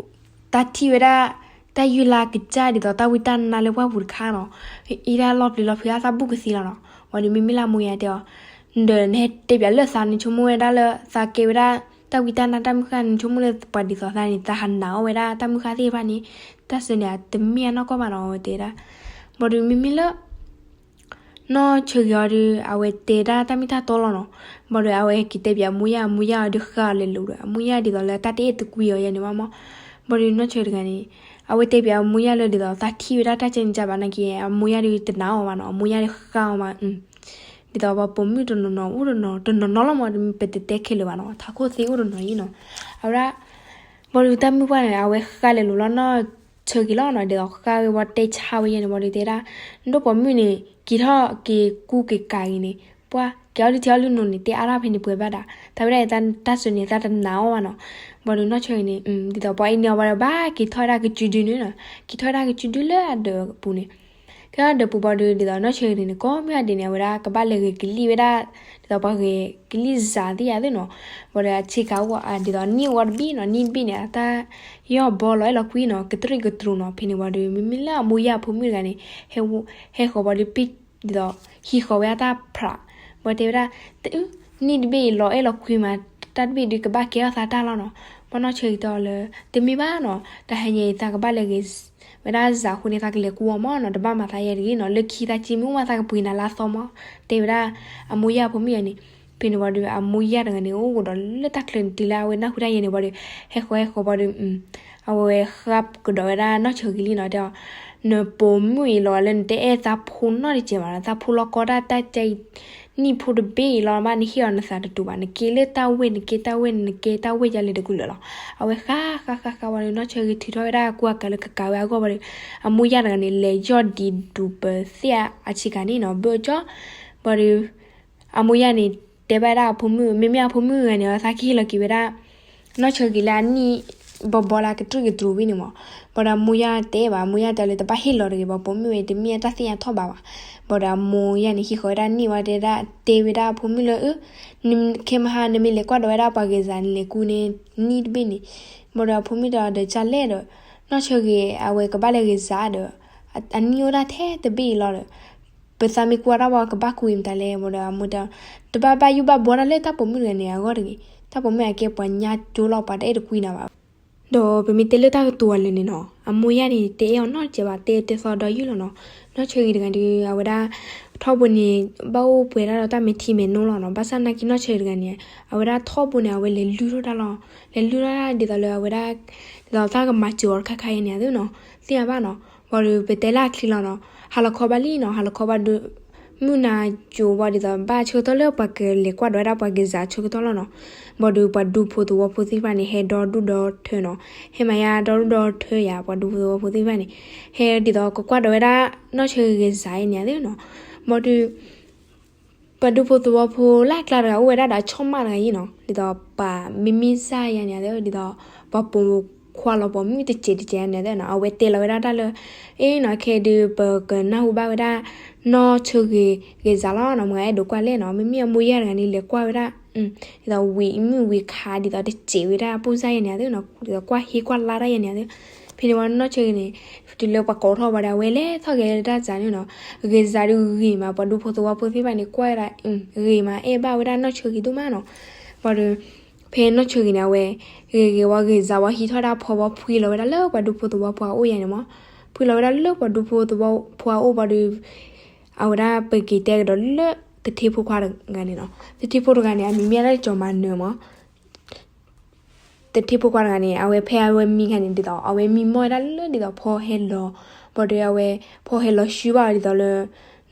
တၢ်ထံၣ်ဝဲဒၣ် တၢ်ယုၢ်လါကစၢ်ဒ်သိးတၢ်ဝံတၢ်နါလၢပှၢ်ပူၤတခါနီၤ, အ့ၣ်ဒၣ်လီၤပျံၤလီၤဖုးအသၣ်ဘူၣ်ကသ့လီၤနီၤ, ဝံၤဒီးမ့မ့ၢ်လၢအမိၢ်ယၢ်တဲအီၤ, ဒီးနဟဲတဲပၠးလၢသး နဆိကမိၣ်ဝဲဒၣ်လၢသးကဲဝဲဒၣ် တၢ်ဝံတၢ်နါတၢ်မုၢ်ဃၢ်န့ၣ် ဆိကမိၣ်လၢပှၤဒ်သိးသးန့ၣ် သးဟးနာ်အီၣ်ဝဲဒၣ်တၢ်မုၢ်ဃၢ်သ့ၣ်တဖၣ်န့ၣ်, တၢ်စၢၤန့ၣ် တမ့ၢ်အနီၢ်ကီၢ်ဘၣ်နီၤ အဝဲတဲဒၣ်. ဘၣ်ဒီးမ့မ့ၢ်လၢ နီၢ်ဆၢဂ့ၤအီၤဒီး အဝဲတဲဒၣ်တၢ်မ့ၢ်တၢ်တီလီၤနီၤ. ဘၣ်ဒီးအဝဲက့ၤတဲပၠးအမိၢ်ယၢ်, အမိၢ်ယၢ်အီၤဒီးဃါအီၤလဲၤလိၤဒီး အမိၢ်ယၢ်ဒ်သိးလၢတၢ်တအဲၣ်တကွံအီၤယဲန့ၣ်ဘၣ်မး. ဘၣ်ဒီးနီၢ်ဆၢဂ့ၤတဂၤန့ၣ် အဝဲတဲပၠးအမိၢ်ယၢ်လၢဒ်သိးသးထံၣ်ဝဲဒၣ်တၢ်ကဲန့ၣ်ကဘၣ်နာ်က့ အမိၢ်ယၢ်ဒီးတနာ်အီၤဘၣ်နီၤ, အမိၢ်ယၢ်ဒီးဃါအီၤမး. ဒ်သိးပှၤပိာ်မုၣ်တနီၤနီၤအိၣ်တနီၤ တနီၤနီၤလီၤမး ပတတဲခဲလၢာ်ဘၣ်နီၤ, ထးခိၣ်သ့အိၣ်တနီၤအံၤနီၤ. အဝဲဒၣ် ဘၣ်ဒီးတၢ်မုၢ်ပှၢ်န့ၣ် အဝဲဃါလဲၤလိၤလီၤနီၢ်ဆၢဂ့ၤလီၤနီၤ, ဒ်သိးဃါဝဲဝဲတဲဆါဝဲယဲန့ၣ် ဘၣ်ဒီးတဲဒၣ် နဒိၣ်ပိာ်မုၣ်န့ၣ် က့ၤထီၣ်က့ၤကူက့ၤကၤဂ့ၤန့ၣ် ပှၤက့ၤအီၣ်လုၢ်ထံအီၣ်လုၢ်နိန့ၣ် တဲအါထီၣ်ဖဲန့ၣ်ပှဲၤဘၣ်ဒၣ်, တၢ်ဝဲဒၣ်တၢ်စၢၤန့ၣ် သးတနာ်အီၤဘၣ်နီၤ. ဘၣ်ဒီးနီၢ်ဆၢဂ့ၤန့ၣ် ဒ်သိးပှၤအံၤန့ၣ်အီၤဘၣ်ဒီး ဘၣ်က့ၤထီၣ်ဝဲဒၣ်ကစုဒုန့ၣ်နီၤ, က့ၤထီၣ်ဝဲဒၣ်ကစုဒုလၢအဒၢးပူၤန့ၣ် ကဲဒၢးပူၤဘၣ်ဒီး ဒ်သိးနီၢ်ဆၢဂ့ၤန့ၣ် ကိးမုၢ်အဒဲးန့ၣ် အဝဲဒၣ်ကဘၣ်လဲၤဂဲၤကလံၣ်ဝဲဒၣ်, ဒ်သိးပှၤဂဲၤကလံၣ်စးသ့ၣ်ယၤသ့ၣ်နီၤ. ဘၣ်ဒီးအဆ့ကၤအိၣ် ဒ်သိးနံၣ်အိၣ်တဘ့ၣ်နီၤ, နံၣ်တဘ့ၣ်န့ၣ် အတၢ်ယီၢ်ဘီလီၤအဲၣ်လီၤကွံနီၤ, ကတြံၣ်ကတြူၤနီၤ. ဖဲန့ၣ်ဝံၤဒီး မ့မ့ၢ်လၢအမိၢ်ယၢ်အဖိမုၣ်တဂၤန့ၣ် ဟဲဃီၤဘၣ်ဒီး ဒ်သိးဟံးဃီၤဝဲဒၣ်တၢ်ဖြး, ဘၣ်တဲဝဲဒၣ် နံၣ်တဘ့ၣ်အံၤလီၤအဲၣ်လီၤကွံမး, တၢ်တဘ့ၣ်ဒုးကဘၣ်ကဲထီၣ်သးတၢ်လီၤနီၤ. ဘၣ်နီၢ်ဆၢဂ့ၤတဲအီၤလၢ တမ့ၢ်ဘၣ်နီၤ, တဟါညါအံၤသးကဘၣ်လဲၤဂဲၤဝဲဒၣ်စးအဃိန့ၣ် သးကလဲၤကူအီၤမးနီၤ, တဘၣ်မၤသးယဲတဂ့ၤနီၤ, လၢခံသးကံမုၢ်အိၣ်မး သးကပှ့ၤနၤလၢအသီမး, တဲဝဲဒၣ်အမိၢ်ယၢ်အဖိမုၣ်ယဲန့ၣ်. ဖဲန့ၣ်ဝံၤဒီး အမိၢ်ယၢ်တဂၤန့ၣ် အိၣ်ကဒီးလၢတၢ်ချၢန့ၣ်တုၤလၢအဝဲနၢ်ဟူတၢ်ယဲန့ၣ်ဝံၤဒီး ဟဲဃီၤဟဲဃီၤဘၣ်ဒီး အဝဲဃါကဒီးဝဲဒၣ်နီၢ်ဆၢဂ့ၤလံနီၤ, တဲအီၤ နပိာ်မုၣ်အံၤလီၤလၢနတအဲၣ်သးဖိနီတစဲးဘၣ်နီၤ, သးဖိလီၤကီတၢ်တၢ်ကဲအံၤ နံၣ်ဖိတဘ့ၣ်အံၤလီၤမး နဟ့ၣ်အီၤနသးတတူာ်ဘၣ်, နကဲလၢတၢ်ဝဲၢ် နကဲတၢ်ဝဲၢ် နကဲတၢ်ဝဲၢ်ယါလဲၤတကူလၢာ်လီၤ. အဝဲဃါဃါဃါဃါဝံၤဒီး နီၢ်ဆၢဂ့ၤထုးထီၣ်ဝဲဒၣ်အကူအကၤလၢကကၤဝဲအဂီၢ်ဘၣ်ဒီး အမိၢ်ယၢ်တဂၤန့ၣ် လဲၤယီၢ်ဒံးဒူးပၢၤသ့ၣ်အဆ့ကၤန့ၣ်နီၤ, ဘၢကၠီ ဘၣ်ဒီး အမိၢ်ယၢ်န့ၣ် တဲဘၣ်ဝဲဒၣ်အဖိမုၣ်, မ့မ့ၢ်အဖိမုၣ်တဂၤန့ၣ် သးကဟ့ၣ်လီၤက့ၤဝဲဒၣ် နီၢ်ဆၢဂ့ၤလၢအနံၣ်ဘီဘီလၢကတြံၣ်ကတြူၤဝံၤန့ၣ်မး. ဘၣ်ဒီးအမိၢ်ယၢ်တဲဘၣ်, အမိၢ်ယၢ်တဲလၢတဘၣ်ဟ့ၣ်လီၤတဂ့ၤ, ပှၤပိာ်မုၣ်ဝဲတမ့ၢ်အတၢ်သ့ၣ်ညါထီၣ်ဘးဘၣ်. ဘၣ်ဒီးအမိၢ်ယၢ်န့ၣ် ဟံးဃီၤဝဲဒၣ်နံၣ်ဝံၤ တဲဒၣ်, တဲဝဲဒၣ်အဖိမုၣ်လၢ အၢ ခဲမဟါ နမ့ၢ်လဲၤကွၢ်ဒီးဝဲဒၣ်ပှၤဂဲၤစး နလဲၤကူန့ၢ်နံၣ်တဘ့ၣ်န့ၣ်. ဘၣ်ဒီးအဖိမုၣ်တဲအီၤဒီး ကၢ်လဲၣ်ဒီး နီၢ်ဆၢဂ့ၤ အဝဲကဘၣ်လဲၤဂဲၤစးဒီး အနံၣ်အိၣ်ဒၣ်ထဲတဘ့ၣ်အံၤလီၤဒီး ပသးမ့ၢ်ကွၢ်တၢ်ဘၣ် ကဘၣ်ကွံမတၤလဲၣ်. ဘၣ်ဒီးအမိၢ်တဲအီၤ တဘၣ်ဘၣ်ယိၣ်ဘၣ်ဘှီတၢ်လၢတၢ်ပိာ်မုၣ်တဂၤန့ၣ်အဂီၢ်တဂ့ၤ, တၢ်ပိာ်မုၣ်အကဲပှၤညါကၠိလီၤ ပှၤတအဲၣ်တကွံနၤဘၣ်. ဒီးပမ့ၢ်တဲလၢတၢ်ကတိၤအလၢာ်န့ၣ်နီၤ, အမိၢ်ယၢ်န့ၣ် တအဲၣ်အီၤနီတစဲးဘၣ်, တဲတဲသီဒီးယုၢ်လီၤနီၤ. နီၢ်ဆၢဂ့ၤတဂၤဒီး အဝဲဒၣ် ထီဘိန့ၣ် ဘၣ်အိၣ်ပှဲၤဒၣ်ဒီးတၢ်မဲာ်ထံမဲာ်နိလီၤနီၤ. ဘၣ်ဆၣ်နာ်က့နီၢ်ဆၢဂ့ၤတဂၤန့ၣ် အဝဲဒၣ်ထီဘိန့ၣ် အဝဲလဲၤလုၢ်ထီၣ်တၢ်လီၤ, လဲၤလုၢ်ထီၣ်တၢ်ဒ်သိးလၢအဝဲဒၣ် ဒ်သိးတၢ်ကမၤစၢၤအီၤတခါခါအံၤန့ၣ်သ့နီၤ, သ့ၣ်ညါဘၣ်နီၤ. ဘၣ်ဒီးပတဲလၢအချံလီၤနီၤ, ဟးလီၤခီဘၣ်လံနီၤ, ဟးလီၤခီဘၣ်ဒီး မုၢ်နၤကိၤဘၣ်ဒ်သိး ဘၣ်ဆၢကတီၢ်လၢပှၤကလဲၤကွၢ်ဒီးဝဲဒၣ်ပှၤဂဲၤစးဆၢကတီၢ်လီၤနီၤ. ဘၣ်ဒီးပှၤဒူဖိသဝီဖိသ့ၣ်တဖၣ်န့ၣ် ဟဲဒီဒူၣ်ဒီထၢနီၤ, ဟဲမၤယါဒီဒူၣ်ဒီထၢယၤ ပှၤဒူဖိသဝီဖိသ့ၣ်တဖၣ်န့ၣ်, ဟဲဒ်သိးကကွၢ်ဒီးဝဲဒၣ် နီၢ်ဆၢဂ့ၤဂဲၤစးအံၤန့ၣ်သ့နီၤ. ဘၣ်ဒီး ပှၤဒူဖိသဝီဖိလၢအကျါတဂၤ အိၣ်ဝဲဒၣ်ဒီးအဆီၣ်မၣ်တဂၤအံၤနီၤ, ဒ်သိးပှၤမ့မ့ၢ်စၢ်ယါန့ၣ်သ့, ဒ်သိးပှၤပိာ်ခွါလီၤပိာ်မုၣ်တစဲးတစဲးန့ၣ်သ့နီၤ, အဝဲတဲလီၤဝဲဒၣ်တၢ်လၢ အ့နီၤ, ခဲဒုးပကနၢ်ဟူဘၣ်ဝဲဒၣ် နီၢ်ဆၢဂ့ၤဂဲၤစးလီၤနီၤ, မ့ၢ်အဲၣ်ဒိးကွၢ်လဲၣ်နီၤ, မ့မ့ၢ်အမိၢ်ယၢ်တဂၤန့ၣ် လဲၤကွၢ်ဝဲဒၣ် ဒ်သိးဝံၤမုၢ်ဝံၤခါ ဒ်သိးတစဲးဝဲဒၣ်အပိၢ်စၢ်ယါန့ၣ်သ့နီၤ, ဒ်သိးကွၢ်ဟ့ကွၢ်လါတၢ်ယါန့ၣ်သ့. ဖဲန့ၣ်ဝံၤနီၢ်ဆၢဂ့ၤန့ၣ် တုၤလၢပှၤကိးထီၣ်ဝဲဒီး အဝဲလဲၤထီၣ်က့ၤလၢတၢ်စးန့ၣ်နီၤ, ဂဲၤစးဒုးဂ့ၤမး ပှၤဒူဖိသဝီဖိသ့ၣ်တဖၣ်န့ၣ် ကွၢ်ဝဲဒၣ် ဂ့ၤမး အဲၣ်ဘၣ်ဝဲဒၣ်နီၢ်ဆၢဂ့ၤဒိၣ်မးနီၤ. ဘၣ်ဒီး ဖဲနီၢ်ဆၢဂ့ၤန့ၣ် အဝဲ ဂဲၤဂဲၤဝံၤ ဂဲၤစးဝံၤ ဟံးထီၣ်ဒၣ်ဖီဝံၤ ဖှံလီၤဝဲဒၣ်လၢပှၤဒူဖိသဝီဖိအအိၣ်ယါန့ၣ်မး, ဖှံလီၤဝဲဒၣ်လၢပှၤဒူဖိသဝီဖိအအိၣ်ဘၣ်ဒီး အဝဲဒၣ်ပက့ၤတဲကဒီးလၢ သထ့ဖိခွါတဂၤန့ၣ်နီၤ, သထ့ဖိတဂၤန့ၣ် အမံၤမ့ၢ်ဒၣ်ကၠီၤမၤနၢၤမး သထ့ဖိခွါတဂၤန့ၣ် အဝဲဖဲအဝဲမံခါန့ၣ် ဒ်သိး အဝဲမံမီၢ်ဝဲဒၣ်လၢဒ်သိးဖီဟဲလီၤ, ဘၣ်ဒီးအဝဲ ဖီဟဲလီၤဆှုဘၣ်ဒ်သိးလၢ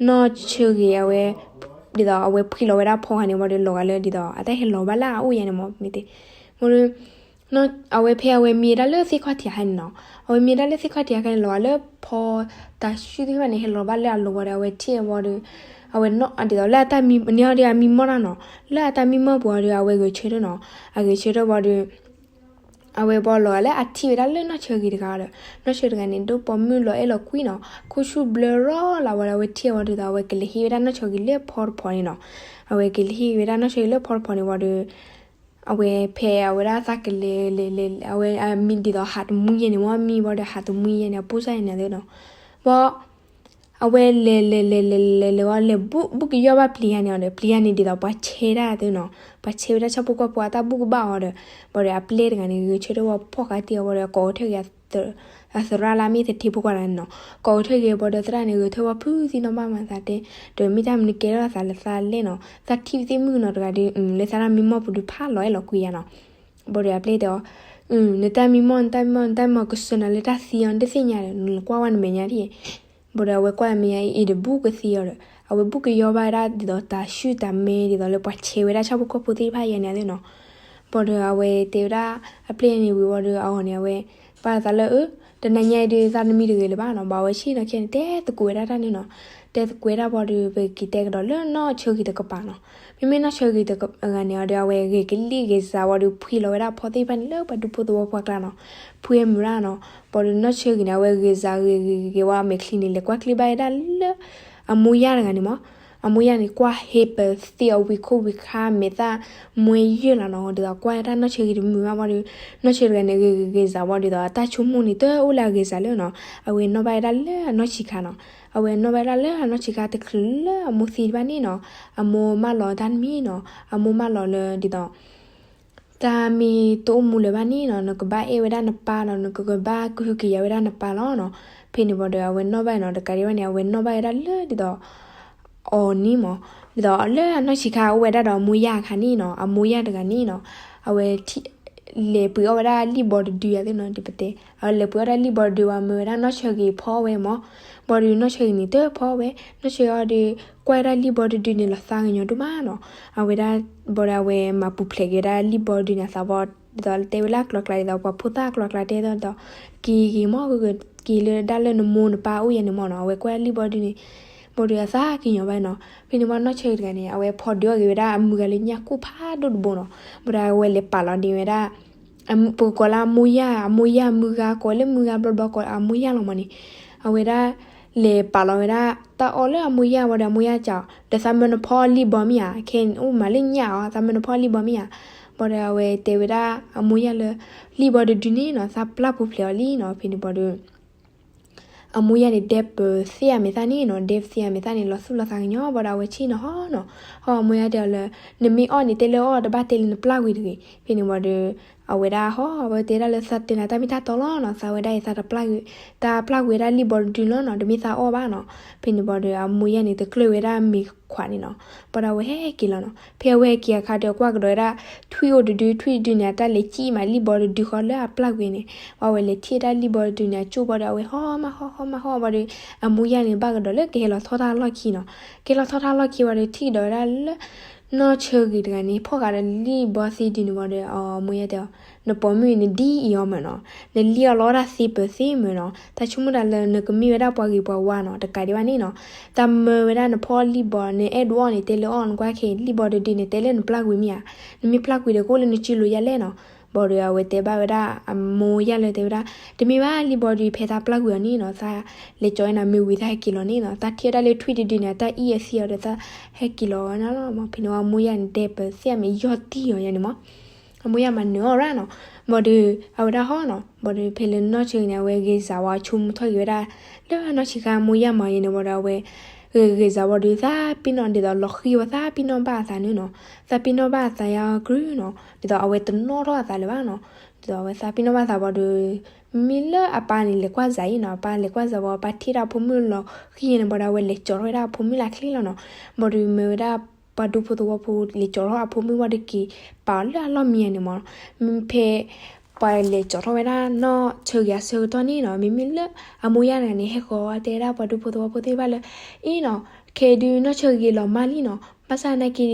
နီၢ်ဆၢဂ့ၤ အဝဲ ဒ်သိးအဝဲဖှံလီၤဝဲဒၣ်ဖီခါန့ၣ် ဘၣ်ဒီးလီၤဂာ်လၢဒ်သိး အတၢ်ဟဲလီၤဘၣ်လၢအအိၣ်ယါန့ၣ်မး မ့ၢ်တဲ မ့ၢ်ဒီး အဝဲဖဲအဝဲမံဝဲဒၣ်လၢသ့ၣ်ခီၣ်ထံးအခါန့ၣ်နီၤ, အဝဲမံဝဲဒၣ်လၢသ့ၣ်ခီၣ်ထံးအခါန့ၣ် လီၤဂာ်လၢဖီတၢ်ဆှုသ့ၣ်တဖၣ်န့ၣ် ဟဲလီၤဘၣ်လၢအလိၤဘၣ်ဒီး အဝဲထံၣ်ဝံၤဒီး အဝဲနီၢ်ဒ်သိးလၢအတၢ်မံ န့ၢ်အီၤဒီးအမံမီၢ်တၢ်နီၤ, လၢအတၢ်မံမီၢ်ပူၤအီၤဒီး အဝဲဂဲၤဆၢထၢၣ်နီၤ, အဂဲၤဆၢထၢၣ်ဝံၤဒီး အဝဲဘၣ်လီၤဂာ်လၢအထံၣ်ဝဲဒၣ်လၢနီၢ်ဆၢဂ့ၤတဂၤဒီး နီၢ်ဆၢဂ့ၤတဂၤန့ၣ် ဒိၣ်ပိာ်မုၣ်လီၤအဲၣ်လီၤကွံနီၤ, ခိၣ်ဆူၣ်ဘျၢရီလၢဝံၤဒီး အဝဲထံၣ်ဝံၤဒ်သိး အဝဲကလဲၤဟ့ၣ်ဝဲဒၣ်နီၢ်ဆၢဂ့ၤလၢဖီတဖီန့ၣ်နီၤ, အဝဲကလဲၤဟ့ၣ်ဝဲဒၣ်နီၢ်ဆၢဂ့ၤလၢဖီတဖီန့ၣ်ဝံၤဒီး အဝဲဖဲအဝဲဒၣ်သးကလဲၤလဲၤလဲၤ အဝဲအမံဒ်သိးဟးတမှံယဲန့ၣ် မ့ၢ်ဘၣ်ဒီးဟးတမှံယဲန့ၣ် အပိၢ်စၢ်ယဲန့ၣ်သ့နီၤ, ဘၣ် အဝဲလဲၤလဲၤလဲၤလဲၤလဲၤလဲၤဝံၤ လဲၤဘူၣ်ကယီၢ်ဘၣ်ပျံၤယါန့ၣ်အီၤဒီး ပျံၤယါန့ၣ်ဒ်သိးပှၤဆဲးတၢ်သ့နီၤ, ပှၤဆဲးဝဲဒၣ်ဆၣ်ဖိကီၢ်ဖိအတၢ်ဘူၣ်ကဘၣ်အီၤဒီး ဘၣ်ဒီးအပျဲၢ်တဂၤန့ၣ် ဂဲၤဆၢထၢၣ်ဝဲဖီၣ်ဃာ်တ့ၢ်အီၤဘၣ်ဒီး ကိးကထၢၣ်က့ၤ အသရၣ်လၢအမ့ၢ်သထ့ဖိခွါတဂၤန့ၣ်နီၤ, ကိးကထၢၣ်က့ၤဘၣ်ဒီး သရၣ်န့ၣ် ဂဲၤဆၢထၢၣ်ဝဲဖုသံနီၤ ဘၣ်မၤသးတဲ, ဒီးမ့ၢ်တၢ်မနုၤကဲထီၣ်သးလၢသးလဲၣ်နီၤ, သးထံၣ်သ့ၣ်မုၣ်နီၤတဂၤဒီး လၢသရၣ်မံမီၢ်ပူၤဒုးဖးလီၤအဲၣ်လီၤကွံယါနီၤ. ဘၣ်ဒီးအပျဲၢ်တဲအီၤ, နတၢ်မံမီၢ် နတၢ်မံမီၢ် နတၢ်မံမီၢ်ကစၢၢ်နၤလၢတၢ်သံအီၤ နတသ့ၣ်ညါဒီး နကွၢ်ဝဲနမဲာ်ညါဒ်အံၤ. ဘၣ်ဒီးအဝဲကွၢ်မဲာ်ညါအံၤဒီး ဘူၣ်ကသံအီၤဒီး အဝဲဘူၣ်ကယီၢ်ဘၣ်ဝဲဒၣ်ဒ်သိးတၢ်ဆူၣ်တၢ်မဲာ်ဒ်သိးလၢပှၤဆဲးဝဲဒၣ်ဆၣ်ဖိကီၢ်ဖိသ့ၣ်တဖၣ်ယါန့ၣ်သ့နီၤ. ဘၣ်ဒီးအဝဲတဲဝဲဒၣ် အပျဲၢ်န့ၣ်ဝံၤဝံၤဒီး အဂီၢ်န့ၣ် အဝဲ ပာ်သးလၢအ တနၤညါအံၤဒီး သးတမံတဂ့ၤလၢၤဘၣ်နီၤ, ဘၣ်ဝဲဆ့ၣ်နီၤခဲန့ၣ် တဲသကိးဝဲဒၣ်တၢ်န့ၣ်နီၤ, တဲသကိးဝဲဒၣ်ဘၣ်ဒီး ပက့ၤတဲကဒီးလၢနီၢ်ဆၢဂ့ၤတကပၤနီၤ. မ့မ့ၢ်နီၢ်ဆၢဂ့ၤတဂၤန့ၣ်အီၤဒီး အဝဲဂဲၤကလံၣ်ဂဲၤစးဝံၤဒီး ဖှံလီၤဝဲဒၣ်ဖီသ့ၣ်တဖၣ်န့ၣ်လၢပှၤဒူဖိသဝီဖိအကျါနီၤ, ဖှံမုာ်ရၣ်နီၤ. ဘၣ်ဒီးနီၢ်ဆၢဂ့ၤန့ၣ် အဝဲဂဲၤစးဂ့ၤဂ့ၤဂ့ၤဝံၤ အမဲာ်ချံန့ၣ် လဲၤကွၢ်ကျ့ဘၣ်ဝဲဒၣ်လၢ အမိၢ်ယၢ်တဂၤန့ၣ်မး အမိၢ်ယၢ်န့ၣ် ကွၢ်ဟ့ပသ့အဝံၤခိၣ်ဝံၤခါ မဲာ်သၣ်မွဲယဲၢ်လီၤနီၤ, ဒ်သိးကွၢ်ဝဲဒၣ်နီၢ်ဆၢဂ့ၤတမုာ်ဘၣ်ဘၣ်ဒီး နီၢ်ဆၢဂ့ၤတဂၤန့ၣ် ဂ့ၤဂ့ၤဂ့ၤစးဝံၤဒ်သိး အတၢ်ဆိကမိၣ်န့ၣ် တအိၣ်လၢအဂ့ၤစးလၢနီၤ, အဝဲနီၣ်ဘၣ်ဝဲဒၣ်လၢအနီၢ်ဆံးခါနီၤ, အဝဲနီၣ်ဘၣ်ဝဲဒၣ်လၢအနီၢ်ဆံးခါတချုးလၢအမိၢ်သံတဖၣ်န့ၣ်နီၤ, အမိၢ်မၢလီၤတၢ်တမံၤနီၤ, အမိၢ်မၢလီၤလၢဒ်သိး တၢ်မ့ၢ်တအိၣ်မူလၢၤဘၣ်န့ၣ်နီၤ နကဘၣ်အဲၣ်ဝဲဒၣ်နပၢ်နီၤ, နကဘၣ်ကဟုကယာ်ဝဲဒၣ်နပၢ်လီၤနီၤ. ဖဲန့ၣ်ဘၣ်ဒီး အဝဲနီၣ်ဘၣ်နီၤ တကးဒံးဘၣ်န့ၣ် အဝဲနီၣ်ဘၣ်ဝဲဒၣ်လၢဒ်သိး အီၤန့ၣ်မး, ဒ်သိးလၢအနီၢ်ဆံးခါအိၣ်ဝဲဒၣ်ဒီးအမိၢ်ယၢ်အခါန့ၣ်နီၤ, အမိၢ်ယၢ်တဂၤန့ၣ်နီၤ, အဝဲထံၣ် လဲၤပှ့ၤအီၣ်ဝဲဒၣ်လံၣ်ဘီတဒုအသ့နီၤ, ဒ်ပတဲ အဝဲလဲၤပှ့ၤအီၣ်ဒၣ်လံၣ်ဘီတဒုဝံၤ မၢဝဲဒၣ်နီၢ်ဆၢဂ့ၤဖီအီၣ်ဝဲမး, ဘၣ်ဒီးနီၢ်ဆၢဂ့ၤန့ၣ် တဖီအီၣ်ဝဲ, နီၢ်ဆၢဂ့ၤအီၤဒီး ကွၢ်ဝဲဒၣ်လံၣ်ဘီတဒုန့ၣ် လီၤသးကညီၤဒိၣ်မးနီၤ, အဝဲဒၣ် ဘၣ်ဒီးအဝဲမၤပူၤဖျဲးက့ၤဝဲဒၣ်လံၣ်ဘီတဒုန့ၣ်အသးဘၣ်, ဒ်သိးတဲဝဲလၢအကျိၤကျါဒ်သိး ပှၤဖိသၣ်အကျိၤကျါတဲဒ်သိး က့ၤက့ၤမး က့ၤလၢဒၣ်လၢနမိၢ်နပၢ်အိၣ်ယါန့ၣ်မးနီၤ, အဝဲကွၢ်လံၣ်ဘီတဒုန့ၣ် ဘၣ်ဒီးအသးကညီၤဘၣ်နီၤ. ဖဲန့ၣ်ဘၣ်နီၢ်ဆၢဂ့ၤတဂၤန့ၣ် အဝဲဖီဒုးအီၣ်က့ၤဝဲဒၣ်အမုၢ်ဂၤလၢညၣ်ကိၢ်ဖးဒိၣ်တဘိနီၤ, ဘၣ်ဒီးအဝဲလဲၤပာ်လီၤန့ၢ်ဝဲဒၣ် ပကကိးလၢအမိၢ်ယၢ်, အမိၢ်ယၢ်မုၢ်ဂၤ ကိးလၢမုၢ်ဂၤဘျီဘျီ ကိးအမိၢ်ယၢ်လီၤမးန့ၣ်, အဝဲဒၣ် လဲၤပာ်လီၤဝဲဒၣ် တၢ်အီၣ်လၢအမိၢ်ယၢ်ဝံၤဒီး အမိၢ်ယၢ်စံးအီၤ ဒီးသးမၢနဖီအီၣ်လံၣ်ဘီမ့ၢ်ဧါ, ခဲအိၣ်မးလၢညၣ်အီၤ သးမၢနဖီအီၣ်လံၣ်ဘီမ့ၢ်ဧါ. ဘၣ်ဒီးအဝဲတဲဝဲဒၣ်အမိၢ်ယၢ်လၢ လံၣ်ဘီတဒုန့ၣ်နီၤ သးပျၢ်ပူၤဖျဲးအီၤလံနီၤ. ဖဲန့ၣ်ဘၣ်ဒီး အမိၢ်ယၢ်န့ၣ် ဒဲပသ့ၣ်အမဲာ်သၣ်န့ၣ်နီၤ, ဒဲပသ့ၣ်အမဲာ်သၣ်န့ၣ် လီၤသူၣ်လီၤသးကညီၤဘၣ်ဒီး အဝဲဆ့ၣ်နီၤဟီနီၤ, ဟီအမိၢ်ယၢ်တဲအီၤလၢ နမ့ၢ်အီၣ်န့ၣ် တဲလၢအီၣ် တဘၣ်တဲလၢနပျၢ်ကွံာ်တဂ့ၤ. ဖဲန့ၣ်ဘၣ်ဒီး အဝဲဒၣ်ဟီ အဝဲတဲဒၣ်လၢသးတဲနၤတၢ်မ့ၢ်တၢ်တီလီၤနီၤ, သးဝဲဒၣ်အံၤသးတပျၢ်ကွံာ်, တၢ်ပျၢ်ကွံာ်ဝဲဒၣ်လံၣ်ဘီတဒုလီၤနီၤ, တမ့ၢ်သးအီၣ်ဘၣ်နီၤ. ဖဲန့ၣ်ဘၣ်ဒီး အမိၢ်ယၢ်န့ၣ် တကျၢၢ်ဝဲဒၣ်မ့ၤခွးန့ၣ်နီၤ, ဘၣ်ဒီးအဝဲဟဲက့ၤလီၤနီၤ. ဖဲအဝဲဟဲက့ၤအခါဒီး ကွၢ်ကဒီးဝဲဒၣ် ထွံၣ်အိၣ်တဒု, ထွံၣ်တဒုန့ၣ် အတၢ်လဲၤစံၣ်မးလံၣ်ဘီတဒုဃီလၢအပျၢ်ကွံာ်န့ၣ်, ဘၣ်ဝဲလဲၤထံၣ်ဝဲဒၣ်လံၣ်ဘီတဒုန့ၣ် အကၠိၣ်ဘၣ်ဒီး အဝဲဟီမးဟီ ဟီမးဟီဘၣ်ဒီး အမိၢ်ယၢ်န့ၣ် ဘၣ်ကဒီးလၢကဟဲလီၤထီၣ်တၢ်လီၢ်ခံနီၤ. ကဟဲလီၤထီၣ်တၢ်လီၢ်ခံဘၣ်ဒီး ထံၣ်ကဒီးဝဲဒၣ်လၢ နီၢ်ဆၢဂ့ၤတဂၤန့ၣ် ဖီၣ်ဃာ်ဒီးလံၣ်ဘီသ့ဒုန့ၣ်ဘၣ်ဒီး အမိၢ်ယၢ်တဲအီၤ, နပိာ်မုၣ်အံၤ နဒ်အံၤအီၤမးနီၤ, နလံၣ်အီၤလီၤတၢ်သ့ပၢၤသ့မးနီၤ, တၢ်ဆိကမိၣ်တၢ်လၢနကမ့ၢ်ဝဲဒၣ်ပှၤဂ့ၤပှၤဝါနီၤ, တကးဒံးဘၣ်န့ၣ်နီၤ, တၢ်မၢဝဲဒၣ်နဖီအီၣ်လံၣ်ဘီ နအဲၣ်ဒိးအီၣ်န့ၣ် တဲလၢအီၣ်, နကွၢ်ခဲအံၤ လံၣ်ဘီတဒုန့ၣ် တဲလၢနပျၢ်ကွံာ်မ့ၢ်ဧါ, နမ့ၢ်ပျၢ်ကွံာ်ဒီး ကအိၣ်လၢနစုလိၤယါလဲၣ်နီၤ. ဘၣ်ဒီးအဝဲတဲဘၣ်ဝဲဒၣ် အမိၢ်ယၢ်လၢတဲဝဲဒၣ်, တမ့ၢ်ဘၣ်လံၣ်ဘီတဒု ဖဲသးပျၢ်ကွံာ်အီၤန့ၣ်နီၤ, သးလဲၤကၠီၤဝဲနၤမ့ၢ်ဝံၤ သးဟဲက့ၤလီၤန့ၣ်နီၤ, သးထံၣ်ဝဲဒၣ်လၢထွံၣ်တဒုန့ၣ် အတၢ်အံၣ်အသံအီၤဒီး သးဟဲက့ၤလီၤဝဲဒၣ်လီၤမး. ဖဲန့ၣ်ဝံၤ အမိၢ်ယၢ်န့ၣ် ဒဲပၢၤသ့ၣ်အမဲာ်ယီၢ်တံၢ်အီၤယါန့ၣ်မး, အမိၢ်ယၢ်မၤနၢၤအီၣ်ရၣ်နီၤ. ဘၣ်ဒီး အဝဲဒၣ်ဟီနီၤ, ဘၣ်ဒီးဖဲလၢနီၢ်ဆၢဂ့ၤန့ၣ် အဝဲဂ့ၤစးဝဲ ဆိကမိၣ်ထီၣ်က့ၤဝဲဒၣ် လၢနီၢ်ဆံးခါ အမိၢ်ယၢ်မၤယါန့ၣ် ဘၣ်ဒီးအဝဲ ဂ့ၤဂ့ၤစးဝံၤဒီး သးပ့ၤနီၣ်ဒ်သိးလီၤဃံဝဲ သးပ့ၤနီၣ်ဘၣ်အသးန့ၣ်နီၤ, သးပ့ၤနီၣ်ဘၣ်အသးယါကရုၢ်နီၤ, ဒ်သိးအဝဲတနီၣ်ထီၣ်အသးလၢၤဘၣ်နီၤ, ဒ်သိးအဝဲသးပ့ၤနီၣ်ဘၣ်သးဘၣ်ဒီး မ့ၢ်လၢအပၢ်န့ၣ် လဲၤကွၢ်စးအံၤနီၤ, အပၢ်လဲၤကွၢ်စးဝံၤ အပၢ်ထံၣ်ဒၣ်အဖိမုၣ်လီၤဃံယါန့ၣ် ဘၣ်ဒီးအဝဲလဲၤကၠီၤထီၣ်ဝဲဒၣ်အဖိမုၣ်လၢချ့လီၤနီၤ, ဘၣ်ဒီးမၢဝဲဒၣ် ပှၤဒူဖိသဝီဖိ လဲၤကၠီၤထီၣ်အဖိမုၣ်ဝံၤဒီးက့ၤပာ်အီၤလၢအလီၢ်မံယါန့ၣ်မး, မ့ၢ်ဖဲ ပှၤလဲၤကၠီၤထီၣ်ဝဲဒၣ်နီၢ်ဆၢဂ့ၤအဆၢကတီၢ်န့ၣ်နီၤ, မ့မ့ၢ်လၢအမိၢ်ယၢ်တဂၤန့ၣ် ဟဲဃီၤတဲဝဲဒၣ်ပှၤဒူဖိသဝီဖိသ့ၣ်တဖၣ်လၢ အ့နီၤ, ခဲဒုးနီၢ်ဆၢဂ့ၤလီၤမၢ်လံနီၤ, ဘၣ်ဆၣ်နာ်က့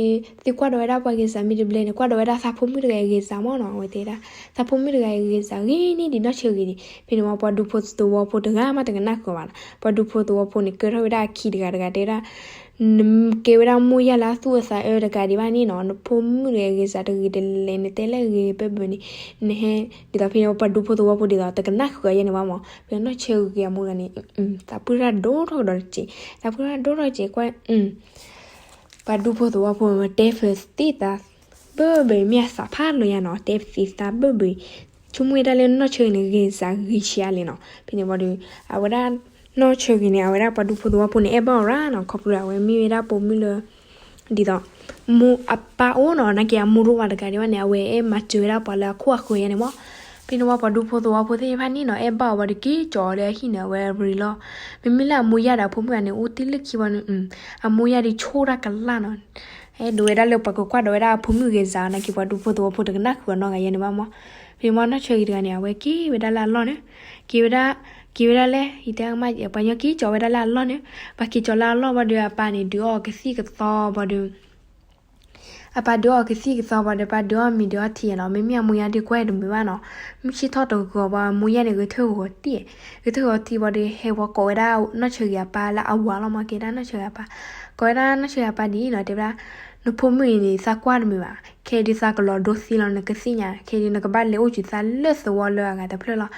သုကွၢ်ဒီးဝဲဒၣ်ပှၤဂ့ၤစးမ့ၢ်တဘျဲန့ၣ် ကွၢ်ဒီးဝဲဒၣ်သးဖိမုၣ်တဂၤအံၤဂ့ၤစးမးနီၤ, အဝဲတဲဒၣ် သးဖိမုၣ်တဂၤအံၤဂ့ၤစးဂ့ၤန့ၢ်ဒံးနီၢ်ဆၢဂ့ၤဒံး, ဖဲန့ၣ်ဝံၤ ပှၤဒူဖိသဝီဖိတဂၤမးတကနၣ်ဃုာ်ဘၣ်နီၤ, ပှၤဒူဖိသဝီဖိန့ၣ် ကဲထီၣ်ဝဲဒၣ်အခံတဂၤတဂၤတဲဝဲဒၣ် နကဲဝဲဒၣ်မိၢ်ယၢ်လၢအသူၣ်အသးအၢတကးဒံးဘၣ်န့ၣ်နီၤ, နဖိမုၣ်တဂၤအံၤဂ့ၤစးတဂ့ၤတလဲၣ် နတဲလၢအဂ့ၤဘၢဘၢန့ၣ်, နဟဲ ဒ်သိးဖဲန့ၣ် ပှၤဒူဖိသဝီဖိဒ်သိးတကနၣ်ဃုာ်အယဲန့ၣ်ဘၣ်မး, ဖဲနီၢ်ဆၢဂ့ၤအမိၢ်တဂၤန့ၣ် သးပှၢ်တၢ်ဒိၣ်ထီၣ်ကဒီးတစဲး, သးပှၢ်တၢ်ဒိၣ်ထီၣ်တစဲးကွၢ် ပှၤဒူဖိသဝီဖိ တဲဖုးသ့သးဘၢဘၢ မ့ၢ်အသးဖးလီၤယါနီၤ, တဲဖုးသ့သးဘၢဘၢ, ဆိကမိၣ်ဝဲဒၣ်လၢနီၢ်ဆၢဂ့ၤန့ၣ် ဂ့ၤစးဂ့ၤဆံးအါလဲၣ်နီၤ, ဖဲန့ၣ်ဝံၤဒီး အဝဲဒၣ် နီၢ်ဆၢဂ့ၤန့ၣ် အဝဲဒၣ်ပှၤဒူဖိသဝီဖိန့ၣ် အဲၣ်ဘၣ်အီၤရၣ်နီၤ, ခီဖျိအဝဲမ့ၢ်ဝဲဒၣ်ပိာ်မုၣ်လၢ ဒ်သိး မိၢ်အပၢ်အိၣ်နီၤ, နာ်က့အမိၢ်ဒိၣ်မးတဂၤဒံးဘၣ်န့ၣ် အဝဲအဲၣ်မၤစၢၤဝဲဒၣ်ပှၤလၢအခိၣ်အဃၢၤယါန့ၣ်မး. ဖဲန့ၣ်ဝံၤပှၤဒူဖိသဝီဖိသ့ၣ်တဖၣ်န့ၣ်နီၤ အဲၣ်ဘၣ်အီၤဝံၤဒီးက့ၤကၠီၤအီၤလၢအဟံၣ်န့ၣ် အဝဲရ့လီၤ. မ့မ့ၢ်လၢအမိၢ်ယါဒီးအဖိမုၣ်ဂၤန့ၣ် အိၣ်တ့ၢ်လၢခံဝံၤန့ၣ် အမိၢ်ယါဒုးဆိၣ်တၢ်ကလၢ်နီၤ, အဲၣ်ဒိးဝဲဒၣ်လၢပှၤကကွၢ်ဒီးဝဲဒၣ်အဖိမုၣ်ဂဲၤစးနီၤ, နာ်က့ပှၤဒူဖိသဝီဖိတကနၣ်ဃုာ်အီၤနီတဂၤယါန့ၣ်ဘၣ်မး. ဖဲန့ၣ်ဝံၤနီၢ်ဆၢဂ့ၤတဂၤန့ၣ် အဝဲက့ၤဝဲဒၣ်လၢအလီၢ်န့ၣ်, က့ၤဝဲဒၣ်, က့ၤဝဲဒၣ်လၢ ယတဲမး ပှၤညီက့ၤကၠီၤဝဲဒၣ်လၢအလီၢ်န့ၣ်, ပှၤက့ၤကၠီၤလၢအလီၢ်ဘၣ်ဒီး အပၢ်န့ၣ် ဒုးအီၣ်ကသံၣ်ကသီဘၣ်ဒီး အပၢ်ဒုးအီၣ်ကသံၣ်ကသီဘၣ်ဒီး ပၢ်ဒုးအီၣ်မ့ၤဒုးအီထံနီၤ, မ့မ့ၢ်အမိၢ်ယါဒုးကွၢ်တမုာ်ဘၣ်နီၤ, မုၢ်ဆ့ၣ်ထီၣ်တဂီၤဘၣ် အမိၢ်ယါန့ၣ် ဂဲၤထၢၣ်ဂီၤတံၢ်, ဂဲၤထၢၣ်ဂီၤတံၢ်ဘၣ်ဒီး ဟဲဝဲကိးဝဲဒၣ်နီၢ်ဆၢဂ့ၤအပၢ်လၢအဝၤလီၤမး, ကဲဒၣ်နီၢ်ဆၢဂ့ၤအပၢ်, ကိးဝဲဒၣ်နီၢ်ဆၢဂ့ၤအပၢ်ဒ်အံၤနီၤ, တဲဝဲဒၣ် နဖိမုၣ်အံၤန့ၣ် သးကွၢ်တမုာ်ဘၣ်, ခဲဒုးသးကလီၤဒိသ့လီၤ, နကသ့ၣ်ညါ, ခဲဒုးနကဘၣ်လဲၤအိၣ်ကၠူၤသးလၢသဝီလၢအဂၤတဖျၢၣ်လီၤ,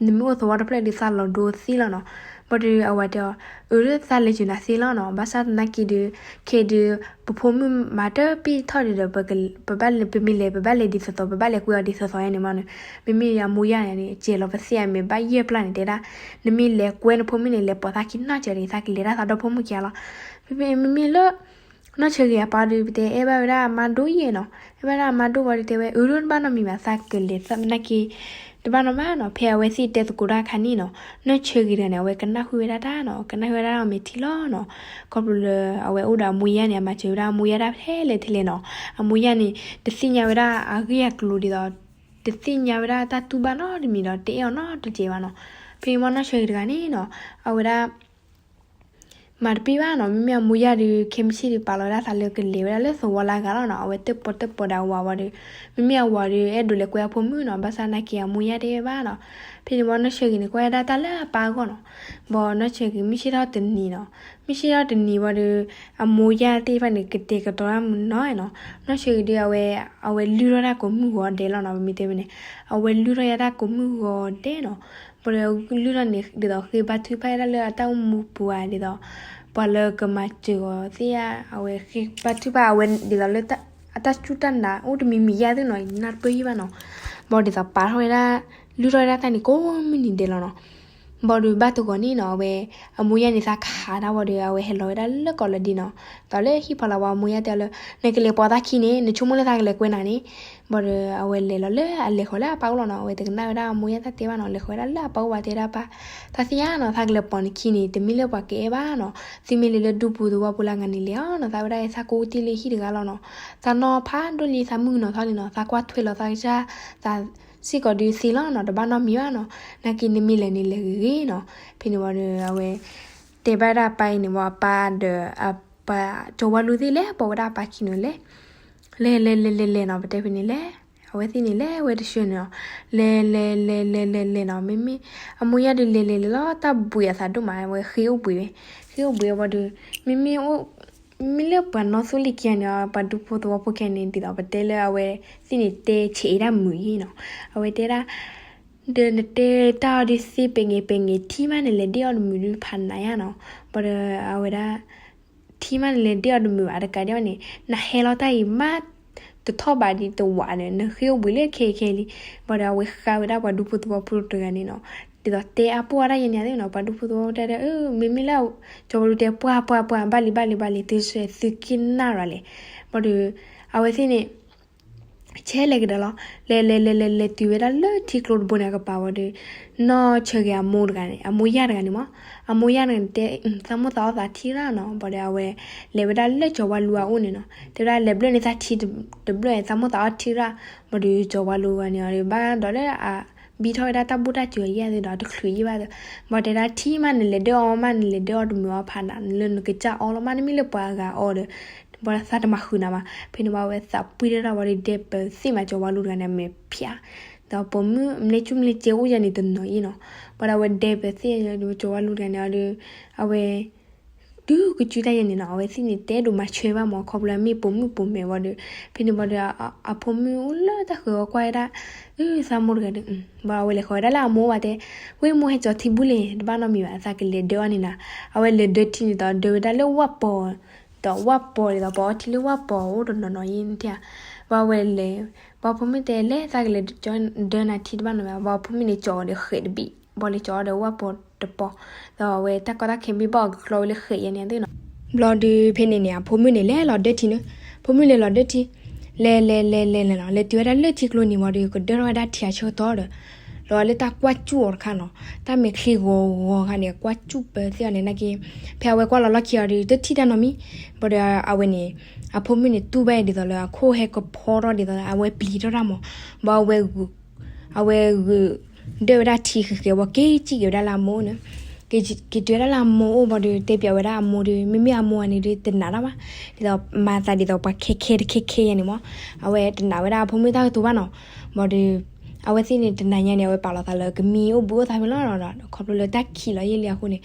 နမ့ၢ်အိၣ်သဝီတဖျၢၣ်ဒုးသးလီၤဒိသ့လီၤနီၤ, ဘၣ်ဒီးအဝၤတဲအီၤ, အၢ သးလဲၤကၠူၤနၤသ့လီၤနီၤ, ဘၣ်ဆၣ်သနာ်က့ဒုး, ခဲဒုး, ပဖိမုၣ်မၤတပ့ၢ်ထီၣ်ဒုးဒီး ပဘၣ်လဲၤ ပမ့ၢ်လဲၤ ပဘၣ်လဲၤဒ်သိးသိး ပဘၣ်လဲၤကွဲအီၤဒ်သိးသိးယါန့ၣ်မးန့ၣ်, မ့မ့ၢ်အမိၢ်ယါန့ၣ် ကဲလီၤပသ့ၣ်အမဲာ်ဘၣ်ယဲၢ်ပျၢ်န့ၣ် တဲဒၣ်, နမ့ၢ်လဲၤကွဲနဖိမုၣ်န့ၣ် လဲၤပိာ်သးခံနီၢ်ကဲးန့ၣ် သးကလဲၤတၢ်သးဒီဖိမိၢ်ခံဂၤလီၤ. မ့မ့ၢ်လၢ နီၢ်ဆၢဂ့ၤအပၢ်ဒီး ပတဲအဲၣ်ဘၣ်ဝဲဒၣ်အမါဒိၣ်ယဲၢ်နီၤ, အဲၣ်ဘၣ်ဝဲဒၣ်အမါဒိၣ်ဘၣ်ဒီးတဲဝဲ အၢ ဒိၣ်တဘၣ်နီတမံၤဘၣ်, သးကလဲၤသနာ်က့ တဘၣ်နီတမံၤနီၤ, ဖဲအဝဲသ့ၣ်တဲသကိးတၢ်အခါန့ၣ်နီၤ, နီၢ်ဆၢဂ့ၤတဂၤန့ၣ် အဝဲကနၣ်ဃုာ်ဝဲဒၣ်တၢ်နီၤ, ကနၣ်ဃုာ်ဝဲဒၣ်အမဲာ်ထံလီၤနီၤ, ခီဖျိလၢအဝဲအိၣ်ဒီးအမိၢ်ယါန့ၣ် အမၤစၢၤဝဲဒၣ်အမိၢ်ယါဒၣ်ထဲလဲၣ်ထဲလဲၣ်နီၤ, အမိၢ်ယါန့ၣ် တသ့ၣ်ညါဝဲဒၣ်အဂ့ၢ်အကျိၤဒ်သိး, တသ့ၣ်ညါဝဲဒၣ်တၢ်တူၢ်ဘၣ်နီတမံၤဒီး တအဲၣ်အီၤနီတစဲးဘၣ်နီၤ, ဖဲန့ၣ်မးနီၢ်ဆၢဂ့ၤတဂၤန့ၣ်နီၤ, အဝဲဒၣ် မၤတပ့ၢ်ဘၣ်နီၤ, မ့မ့ၢ်အမိၢ်ယါဒီး ခဲမုၢ်ဆ့ၣ်ဒီး ပာ်လီၤဝဲဒၣ်သးလၢကလဲၤဝဲဒၣ်လၢသဝီလၢအဂၤလီၤနီၤ, အဝဲတၢၣ်ပီၣ်တၢၣ်ပီၣ်ဒီးအဝၤဝံၤဒီး, မ့မ့ၢ်အဝၤဒီး အဲၣ်ဒိးလဲၤကွဲအဖိမုၣ်နီၤ, ဘၣ်ဆၣ်သနာ်က့အမိၢ်ယါတအဲၣ်ဘၣ်နီၤ, ဖဲန့ၣ်ဝံၤနီၢ်ဆၢဂ့ၤန့ၣ် ကွၢ်ဝဲဒၣ်တၢ်လၢအပၢ်အဂီၢ်နီၤ, ဘၣ်နီၢ်ဆၢဂ့ၤ မုၢ်ဆ့ၣ်ထီၣ်တနံၤနီၤ, မုၢ်ဆ့ၣ်ထီၣ်တနံၤဝံၤဒီး, အမိၢ်ယါသ့ၣ်တဖၣ်န့ၣ် ကတဲာ်ကတီၤတၢ်မုာ်နီၤနီၤ, နီၢ်ဆၢဂ့ၤဒီး အဝဲ, အဝဲလုၢ်ထီၣ်တၢ်ကိးမုၢ်ဂီၤဒဲးလီၤနီၤ, ပမ့ၢ်တဲမ့ၢ်န့ၣ်, အဝဲလုၢ်ထီၣ်ယါတၢ်ကိးမုၢ်ဂီၤဒဲးနီၤ, ဘၣ်ဒီးလုၢ်ထီၣ်န့ၣ် ဒ်သိးဃ့ဘါထုကဖၣ်ဒၣ်လၢအတၢ်အိၣ်မူပူၤဧါဒ်သိး, ပှၤလၢကမၤစၢၤအီၤသ့ၣ်ဧါ, အဝဲဃ့ဘါထုကဖၣ်အဝဲဒ်သိးလၢ, အတၢ်စူၢ်တၢ်နာ်အိၣ်တမံၤမံၤယါသ့ၣ်နီၤ, နၢ်တပၢၢ်ယံၣ်ဘၣ်နီၤ, ဘၣ်ဒ်သိးပာ်ထီၣ်ဝဲဒၣ်, လုၢ်ထီၣ်ဝဲဒၣ်တၢ်န့ၣ်ကိးမုၢ်နံၤဒဲးလီၤနီၤ, ဘၣ်ဒီးဘၣ်တဂီၤန့ၣ်နီၤ, အဝဲ, အမိၢ်ယါန့ၣ်သးခးတၢ်ဝံၤဒီး အဝဲဟဲလီၤဝဲဒၣ်လၢကီးလၢဒ့နီၤ, ဒီးလၢဟံၣ်ဖီလာ်ဝံၤအမိၢ်ယါတဲအီၤလၢ, နကလဲၤပိာ်သးခံန့ၣ် နဆိကမိၣ်လၢသးကလဲၤကွဲနၤန့ၣ်, ဘၣ်ဒီးအဝဲလဲၤလီၤလၢအလဲၤဃီၤလၢအပၢ်အိၣ်လီၤနီၤ, အဝဲတကနၣ်ဝဲဒၣ်အမိၢ်ယါတၢ်တဲဘၣ်နီၤ, လဲၤဃီၤဝဲဒၣ်လၢအပၢ်အိၣ်ဝံၤတဲဒၣ်ပၢ်, သးသ့ၣ်ညါနီၤ, သးကလဲၤပိာ်နခံန့ၣ် တမ့ၢ်လၢပှၤကအဲၣ်ဘၣ်နီၤ, သုမ့ၢ်လဲၤလၢဒူပူၤသဝီပူၤလၢအဂၤန့ၣ်လဲၤအီၤနီၤ, သးဝဲဒၣ်အံၤသးကအိၣ်တ့ၢ်လၢဟံၣ်တဂၤလီၤနီၤ, သးနီၢ်ဖးဒိၣ်လံသးမုၢ်ကနီၤထီၣ်လံနီၤ, သးကွၢ်ထွဲလီၤသးကစၢ်, သးစ့ၢ်ကီးဒုးသ့လီၤနီၤ, တဘၣ်နီတမံၤဘၣ်နီၤ, နာ်က့နမ့ၢ်လဲၤန့ၣ်လဲၤဂ့ၤဂ့ၤနီၤ, ဖဲန့ၣ်ဝံၤဒီးအဝဲ, တဲဘၣ်ဒၣ်အပၢ်အံၤန့ၣ်ဝံၤအပၢ်ဒီး, အပၢ်ကၠီၤဝါလူၤသ့ၣ်လဲၤပိာ်ဝဲဒၣ်အပၢ်ခံန့ၣ်လဲၤ, လဲၤလဲၤလဲၤလဲၤလဲၤနီၤ, ပတဲဖဲန့ၣ်လဲၤ, အဝဲသ့ၣ်န့ၣ်လဲၤဝဲတဆှၢန့ၣ်နီၤ, လဲၤလဲၤလဲၤလဲၤလဲၤလဲၤလဲၤနီၤ, မ့မ့ၢ်, အမိၢ်ယါဒုးလဲၤလဲၤလဲၤလီၤ တၢ်ဘှံးအသးဒိၣ်မး အဝဲဃ့အိၣ်ဘှံးဝဲ, ဃ့အိၣ်ဘှံးဝံၤဒီး, မ့မ့ၢ်အိၣ် မ့မ့ၢ်လၢပှၤနီၢ်သူလ့ၤခံဂၤန့ၣ် ပှၤဒူဖိသဝီဖိခံဂၤန့ၣ် ဒ်သိးပတဲလၢအဝဲသ့ၣ်န့ၣ်တဲဆဲးအံၤတၢ်မုာ်အံၤနီၤ, အဝဲတဲဒၣ်, ဒီးနတဲတၢ်အီၤဒုးသ့ပဲာ်ငဲၤပဲာ်ငဲၤ ထံမးနလဲၤဒ့ၣ်အီၤတမုာ်ဒုးဖးနးယါနီၤ, ဘၣ်ဒီးအဝဲဒၣ် ထံမးနလဲၤဒ့ၣ်အီၤတမုာ်ဘၣ်တကးဒံးဘၣ်န့ၣ် နဟဲလီၤတၢ်အံၤမး တထီၣ်ဘးဒံးတဝးဒီး နဃ့အိၣ်ဘှံးလၢခဲအံၤခဲအံၤလံ, ဘၣ်ဒီးအဝဲဃါဝဲဒၣ်ပှၤဒူဖိသဝီဖိတဂၤန့ၣ်နီၤ, ဒ်သိးတဲအါပှၢ်ဒၣ်ယဲန့ၣ်သ့ၣ်နီၤ, ပှၤဒူဖိသဝီဖိတဲဒီး မ့မ့ၢ်လၢ ကၠီၤဝါလူၤတဲပှၢ်ပှၢ်ပှၢ် ဘၣ်လံဘၣ်လံဘၣ်လံ သုဆဲးသုက့ၤနၢ်ရၤလဲၣ်, ဘၣ်ဒီး အဝဲသ့ၣ်န့ၣ် ဆဲးလဲၤကဒီးလီၤ, လဲၤလဲၤလဲၤလဲၤလဲၤတုၤဝဲဒၣ်လၢထံကျိတဘိန့ၣ်အကပၤဝံၤဒီး နီၢ်ဆၢဂ့ၤအမိၢ်တဂၤန့ၣ် အမိၢ်ယါတဂၤန့ၣ်မး, အမိၢ်ယါတဂၤန့ၣ်တဲ သးမိၣ်သးအီၣ်သးထံရၣ်နီၤ, ဘၣ်ဒီးအဝဲ လဲၤဝဲဒၣ်လၢကၠီၤဝါလူၤအအိၣ်န့ၣ်နီၤ, တဲဝဲဒၣ်လဲၤဘျၢၣ်န့ၢ်သးထံတဘျၢၣ် သးမိၣ်သးအီၣ်ထံရၣ်, ဘၣ်ဒီးကၠီၤဝါလူၤတဂၤန့ၣ်ဒီး ဘၣ်ဒီးလၢအ ဘံထီၣ်ဝဲဒၣ်တၢ်ဘူၣ်တၢ်စၢၤယဲၢ်သ့ၣ်ဒီး တချုးယံၣ်ဘၣ်သ့ၣ်, ဘၣ်တဲဒၣ်ထံမးနလဲၤဒၢအီၤမး နလဲၤဒၢအီၤတမုာ်အီၤဖးနး နလၢနကစၢ်အီလီၤမး နမ့ၢ်လၢပှၤအဂၤအီဒီး ဘၣ်ဒီးသးတမၤဃုာ်နၤဘၣ်, ဖဲန့ၣ်ဘၣ်ဝဲသးပှံၢ်ထီၣ်တၢ်ဝံၤဒီး ဒဲပၢၤသ့ၣ်မးကၠီၤဝါလူၤတဂၤန့ၣ် အမဲာ်ဖျါ, ဒီးပိာ်မုၣ်မ့ၢ်ကၠူမ့ၢ်ကၠဲအိၣ်ယဲန့ၣ်တနီၤအံၤနီၤ, ဘၣ်ဒီးအဝဲဒဲပၢၤသ့ၣ် ကၠီၤဝါလူၤတဂၤန့ၣ်အီၤဒီး အဝဲ တုၤကစုတၢ်ယဲန့ၣ်နီၤ အဝဲသ့ၣ်န့ၣ် တအဲၣ်ဒိးမၤဆၢဘၣ်မး ခီဖျိမ့ၢ်ပိာ်မုၣ်ပိာ်မဲာ်ဝံၤဒီး ဖဲန့ၣ်ဘၣ်ဒီး အဖိမုၣ်အိၣ်လၢတၢ်ဃၢၤအီၤကွၢ်ဝဲဒၣ် အၢ သးမိၢ်တဂၤဒီး ဘၣ်အဝဲလဲၤဃီၤဝဲဒၣ်လၢအမိၢ်ဘၣ်တဲ ဝ့ၢ်မိၢ်ဟဲကၠီၤထံဘူၣ်လဲၣ် တဘၣ်နီတမံၤဘၣ် သးကလဲၤဒၢအီၤန့ၣ်နၤ, အဝဲလဲၤဒၢထံန့ၣ်ဒီး ဒၢဝဲဒၣ်လၢဝၣ်ပီၤ ဒီးဝၣ်ပီၤဒ်သိး ပှၤအီထံလၢဝၣ်ပီၤအိၣ်တနီၤနီၤအံၤန့ၣ်ဧါ, ဘၣ်ဝဲလဲၤ ဘၣ်ဖိမုၣ်တဲလဲၣ် သးကလဲၤဒၢနၤထံတဘၣ်နီတမံၤဘၣ် ဘၣ်ဖိမုၣ်န့ၣ်ကၠီၤအီၤဒီးဃဲးတဘ့ၣ် ဘၣ်လဲၤကၠီၤအီၤဒီးဝၣ်ပီၤ တပီၢ်, ဒီးအဝဲတၢ်ကီတၢ်ခဲဘံၣ်ဘၣ်အီၤကကျီဝဲလၢဃဲးယဲန့ၣ်သ့ၣ်နီၤ. ဘျီဒုးဖဲန့ၣ်န့ၣ် အဖိမုၣ်န့ၣ်လဲၤလီၤဒၢထံန့ၣ်, ဖိမုၣ်လဲၤလီၤဒၢထံ, လဲၤလဲၤလဲၤလဲၤလဲၤနီၤ, လဲၤတုၤဝဲဒၣ်လၢထံကျိန့ၣ်ဝံၤဒီး ကဒၢထီၣ်ဝဲဒၣ်ထံအဆၢကတီၢ်ဒီး လီၤလၢတၢ်ကွၢ်စူၣ်အီၤတခါနီၤ, တၢ်မဲာ်ချံဂီၤဂီၤခါန့ၣ် ကွၢ်စူၣ်ပၢသ့ၣ်အီၤန့ၣ် နာ်က့ ဖဲအဝဲကွၢ်လီၤလီၢ်ခံအီၤဒီး တထံၣ်တၢ်နီတမံၤ, ဘၣ်ဒီးအဝဲန့ၣ် အဖိမုၣ်န့ၣ်တူၢ်ဘၣ်ဒ်သိးလၢအခိၣ်ဟဲကဖီထီၣ်ဒ်သိးလၢအဝဲပျံၤထီၣ်တၢ်မး, ဘၣ်အဝဲဂုာ် အဝဲဂုာ်ဒၢဝဲဒၣ်ထံဃဲးဃဲးဝံၤ က့ၤစံၣ်က့ၤဝဲဒၣ်လၢအမိၢ်န့ၣ်, က့ၤတုၤဝဲဒၣ်လၢအမိၢ်အိၣ်ဘၣ်ဒီး တဲပျးဝဲဒၣ်အမိၢ်ဒီး မ့မ့ၢ်အမိၢ်အန့ၣ်ဒီး တနာ်တၢ်ဘၣ်, ဒ်သိးမၤသးဒ်သိးပှၤခဲခဲတခဲခဲယဲန့ၣ်မး, အဝဲတနာ်ဝဲဒၣ်အဖိမုၣ်တၢ်ကတိၤဘၣ်နီၤ, ဘၣ်ဒီး အဝဲသ့ၣ်န့ၣ် တနၤညါန့ၣ် အဝဲပာ်လီၤသးလၢကမံအိၣ်ဘှံးအိၣ်သါဖဲလီၤနီၤ, ခီဖျိလၢတၢ်ခံးလီၤယဲလံအဃိန့ၣ်,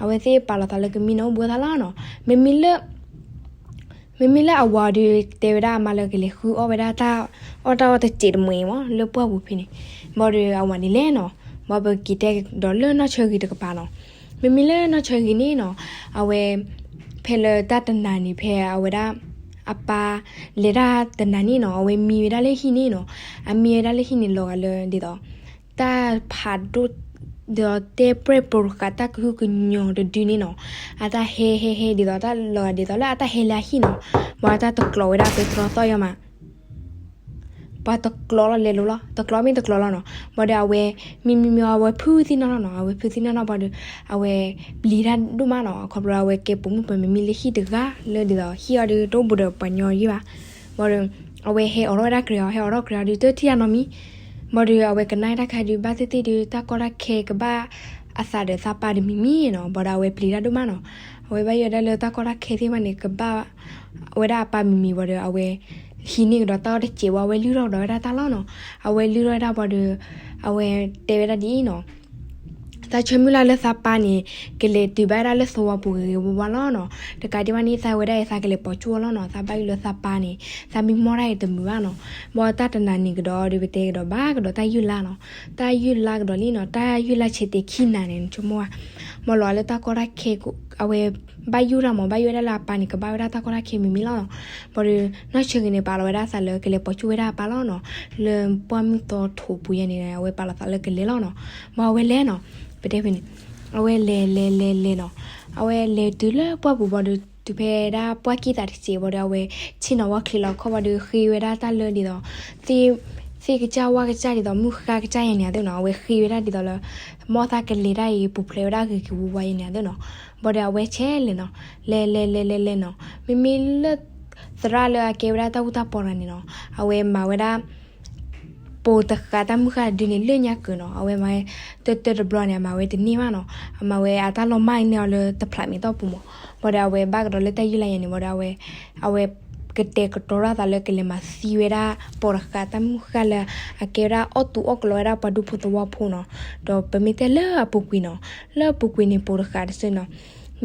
အဝဲသ့ၣ်ပာ်လီၤသးလၢကမံန့ၣ်အိၣ်ဘှံးအိၣ်သါလီၤနီၤ, မ့မ့ၢ်လၢ မ့မ့ၢ်လၢအဝၤဒီး တဲဝဲဒၣ်အမါလၢကလဲၤဃုအီၣ်ဝဲဒၣ်တၢ်အီၣ်တၢ်အီတစဲးတမှဲၤမး လၢပှၢ်ပူၤဖဲန့ၣ်, ဘၣ်ဒီးအဝၤန့ၣ်လဲၤနီၤ, ဘၣ်ပက့ၤတဲကဒီးလၢနီၢ်ဆၢဂ့ၤတကပၤနီၤ, မ့မ့ၢ်လၢနီၢ်ဆၢဂ့ၤန့ၣ်နီၤ, အဝဲ ဖဲလၢတၢ်တနၤန့ၣ် ဖဲအဝဲဒၣ် အပၢ် လဲၤတၢ်တနၤန့ၣ်နီၤ, အဝဲမံဝဲဒၣ်လၢဟံၣ်န့ၣ်နီၤ, အမံဝဲဒၣ်လၢဟံၣ်န့ၣ်လီၤဂာ်လၢဒ်သိး တၢ်ဖးဒိၣ် ဒ်သိးတဲပြဲၢ်ပိာ်တဃာ်တၢ်ကဟုကညီၤတဒုန့ၣ်နီၤ, အတၢ်ဟဲဟဲဟဲဒ်သိးတၢ်လီၤဂာ် ဒ်သိးလၢအတၢ်ဟဲလၢအဟံၣ်နီၤ, ဘၣ်တၢ်တကျိးဝဲဒၣ်ပဲတြီသီၣ်ယီၤမး ပှၤတကျိးလီၤလဲၤလိၤလီၤ, တကျိးမ့ၢ်တကျိးလီၤနီၤ, ဘၣ်ဒီးအဝဲ မံမံမံ အဝဲဖုသံနီၢ်နီၢ်နီၤ, အဝဲဖုသံနီၢ်နီၢ်ဘၣ်ဒီး အဝဲပျံၤတၢ်ဒိၣ်မးနီၤ, ခီဖျိအဝဲကဲပိာ်မုၣ်ပှၤမံၤမံၤလၢဟံၣ်တဂၤလၢဒ်သိး ဟံၣ်အီၤဒီးတအိၣ်ဘူးဒီးပှၤညီယဲဘၣ်, ဘၣ်ဒီး အဝဲဟဲအိးထီၣ်ဝဲဒၣ်ကြဲၤအီၤ, ဟဲအိးထီၣ်ကြဲၤအီၤဒီး တထံၣ်တၢ်နီတမံၤ, ဘၣ်ဒီးအဝဲကနၣ်တၢ်ခါဒုး ဘၣ်သ့ၣ်သ့ၣ်ဒုး တၢ်ကီတၢ်ခဲကဘၣ်အသးဒီးသးပၢ်တမံၤမံၤနီၤ, ဘၣ်ဒီးအဝဲပျံၤတၢ်ဒိၣ်မးနီၤ, အဝဲဘၣ်ယိၣ်ဝဲဒၣ်လၢတၢ်ကီတၢ်ခဲသ့ၣ်တဖၣ်န့ၣ် ကဘၣ်ဝဲဒၣ်အပၢ်မံၤမံၤဘၣ်ဒီး အဝဲဟံးန့ၢ်ကဒီးတၢ်အီၣ်တစဲးဝံၤ အဝဲလုၢ်ထီၣ်ကဒီးဝဲဒၣ်တၢ်လီၢ်နီၤ, အဝဲလုၢ်ထီၣ်ဝဲဒၣ်ဘၣ်ဒီး အဝဲတဲဝဲဒၣ်ဒ်အံၤနီၤ တၢ်ဆၢမုၢ်လၢ်လၢသးပၢ်န့ၣ် ကလဲၤတုၤဘၣ်ဝဲဒၣ်လၢသဝီပူၤဂ့ၤဂ့ၤဝါဝါလီၤနီၤ, တကးဒံးဘၣ်န့ၣ် သးဝဲဒၣ်အံၤ သးကလဲၤပိာ်ကၠူၣ်အီၤလီၤနီၤ, သးဘၣ်ယိၣ်လၢသးပၢ်န့ၣ် သးမံမီၢ်တၢ်အံၤတမုာ်ဘၣ်နီၤ, ဘၣ်တၢ်တနၤန့ၣ်ကဒီးဒီး ပတဲကဒီးဘၣ်ကဒီးတၢ်ယုၢ်လါနီၤ, တၢ်ယုၢ်လါကဒီးလံနီၤ, တၢ်ယုၢ်လါဆဲးတဲာ်ခံနၤန့ၣ် နဆိကမိၣ်ဧါ, မ့ၢ်လီၤလၢတၢ်ကီတၢ်ခဲ အဝဲ ဘၣ်ယိၣ်တၢ်မး ဘၣ်ယိၣ်ဝဲဒၣ်လၢအပၢ်န့ၣ် ကဘၣ်ဝဲဒၣ်တၢ်ကီတၢ်ခဲမံၤမံၤလီၤနီၤ, ဘၣ်ဒီး နီၢ်ဆၢဂ့ၤန့ၣ် ပာ်လီၤဝဲဒၣ်သးလၢကလဲၤပိာ်ကၠူၣ်ဝဲဒၣ်အပၢ်လီၤနီၤ, လၢပှၢ်မုၢ်သီထိးပူၤယဲန့ၣ် အဝဲပာ်လီၤသးလၢကလဲၤလီၤနီၤ, ဘၣ်အဝဲလဲၤနီၤ, ပတဲဖဲန့ၣ် အဝဲလဲၤလဲၤလဲၤလဲၤနီၤ, အဝဲလဲၤတုၤလၢပှၢ်ပူၤဘၣ်ဒီး တုၤဖဲဒၣ်ပှၢ်ကံၢ်သးတစဲးဘၣ်ဒီး အဝဲဆ့ၣ်နီၤဝဲချ့လီၤခီၣ်ဘၣ်ဒီး ဃ့ဝဲဒၣ်တၢ်လၢဒ်သိး သ့ၣ်ကစၢ်ဝၣ်ကစၢ်ဒ်သိး မုၢ်ဃါကစၢ်ယဲန့ၣ်အသိးနီၤ, အဝဲဃ့ဝဲဒၣ်ဒ်သိးလၢ မ်သးကလဲၤတၢ်အံၤ ပူၤဖျဲးဝဲဒၣ်ဂ့ၤဂ့ၤဝါဝါယဲန့ၣ်အသိးနီၤ, ဘၣ်ဒီးအဝဲဆဲးလဲၤနီၤ, လဲၤလဲၤလဲၤလဲၤလဲၤနီၤ, မ့မ့ၢ်လၢ သရၣ်လၢအကဲဝဲဒၣ်တၢ်အူတၢ်ပီတဂၤန့ၣ်နီၤ, အဝဲမၤဝဲဒၣ် ပိာ်တဃာ်တၢ်မုၢ်ဃၢ်တဒုန့ၣ် လၢညါကၢၤနီၤ, အဝဲမၤဝဲ တၢတၢတဘျီန့ၣ် အမၤဝဲတန့ၢ်ဘၣ်နီၤ, အမၤဝဲအတၢ်လီၤမၢ်န့ၢ်အီၤလၢတဖျးမဲာ်တီၢ်ပူၤမး, ဘၣ်ဒီးအဝဲဘၣ်ကဒီးလၢတၢ်ယုၢ်လါယဲန့ၣ် ဘၣ်ဒီးအဝဲ အဝဲကတဲာ်ကတီၤတၢ်သးလၢကလဲၤမၤသံဝဲဒၣ် ပိာ်တဃာ်တၢ်မုၢ်ဃၢ်လၢ အကဲဝဲဒၣ်အီၣ်သူအီၣ်ကလီဝဲဒၣ်ပှၤဒူဖိသဝီဖိနီၤ, ဒီးပမ့ၢ်တဲလၢအပူၤကွံာ်နီၤ, လၢအပူၤကွံာ်န့ၣ် ပိာ်တဃာ်တစုနီၤ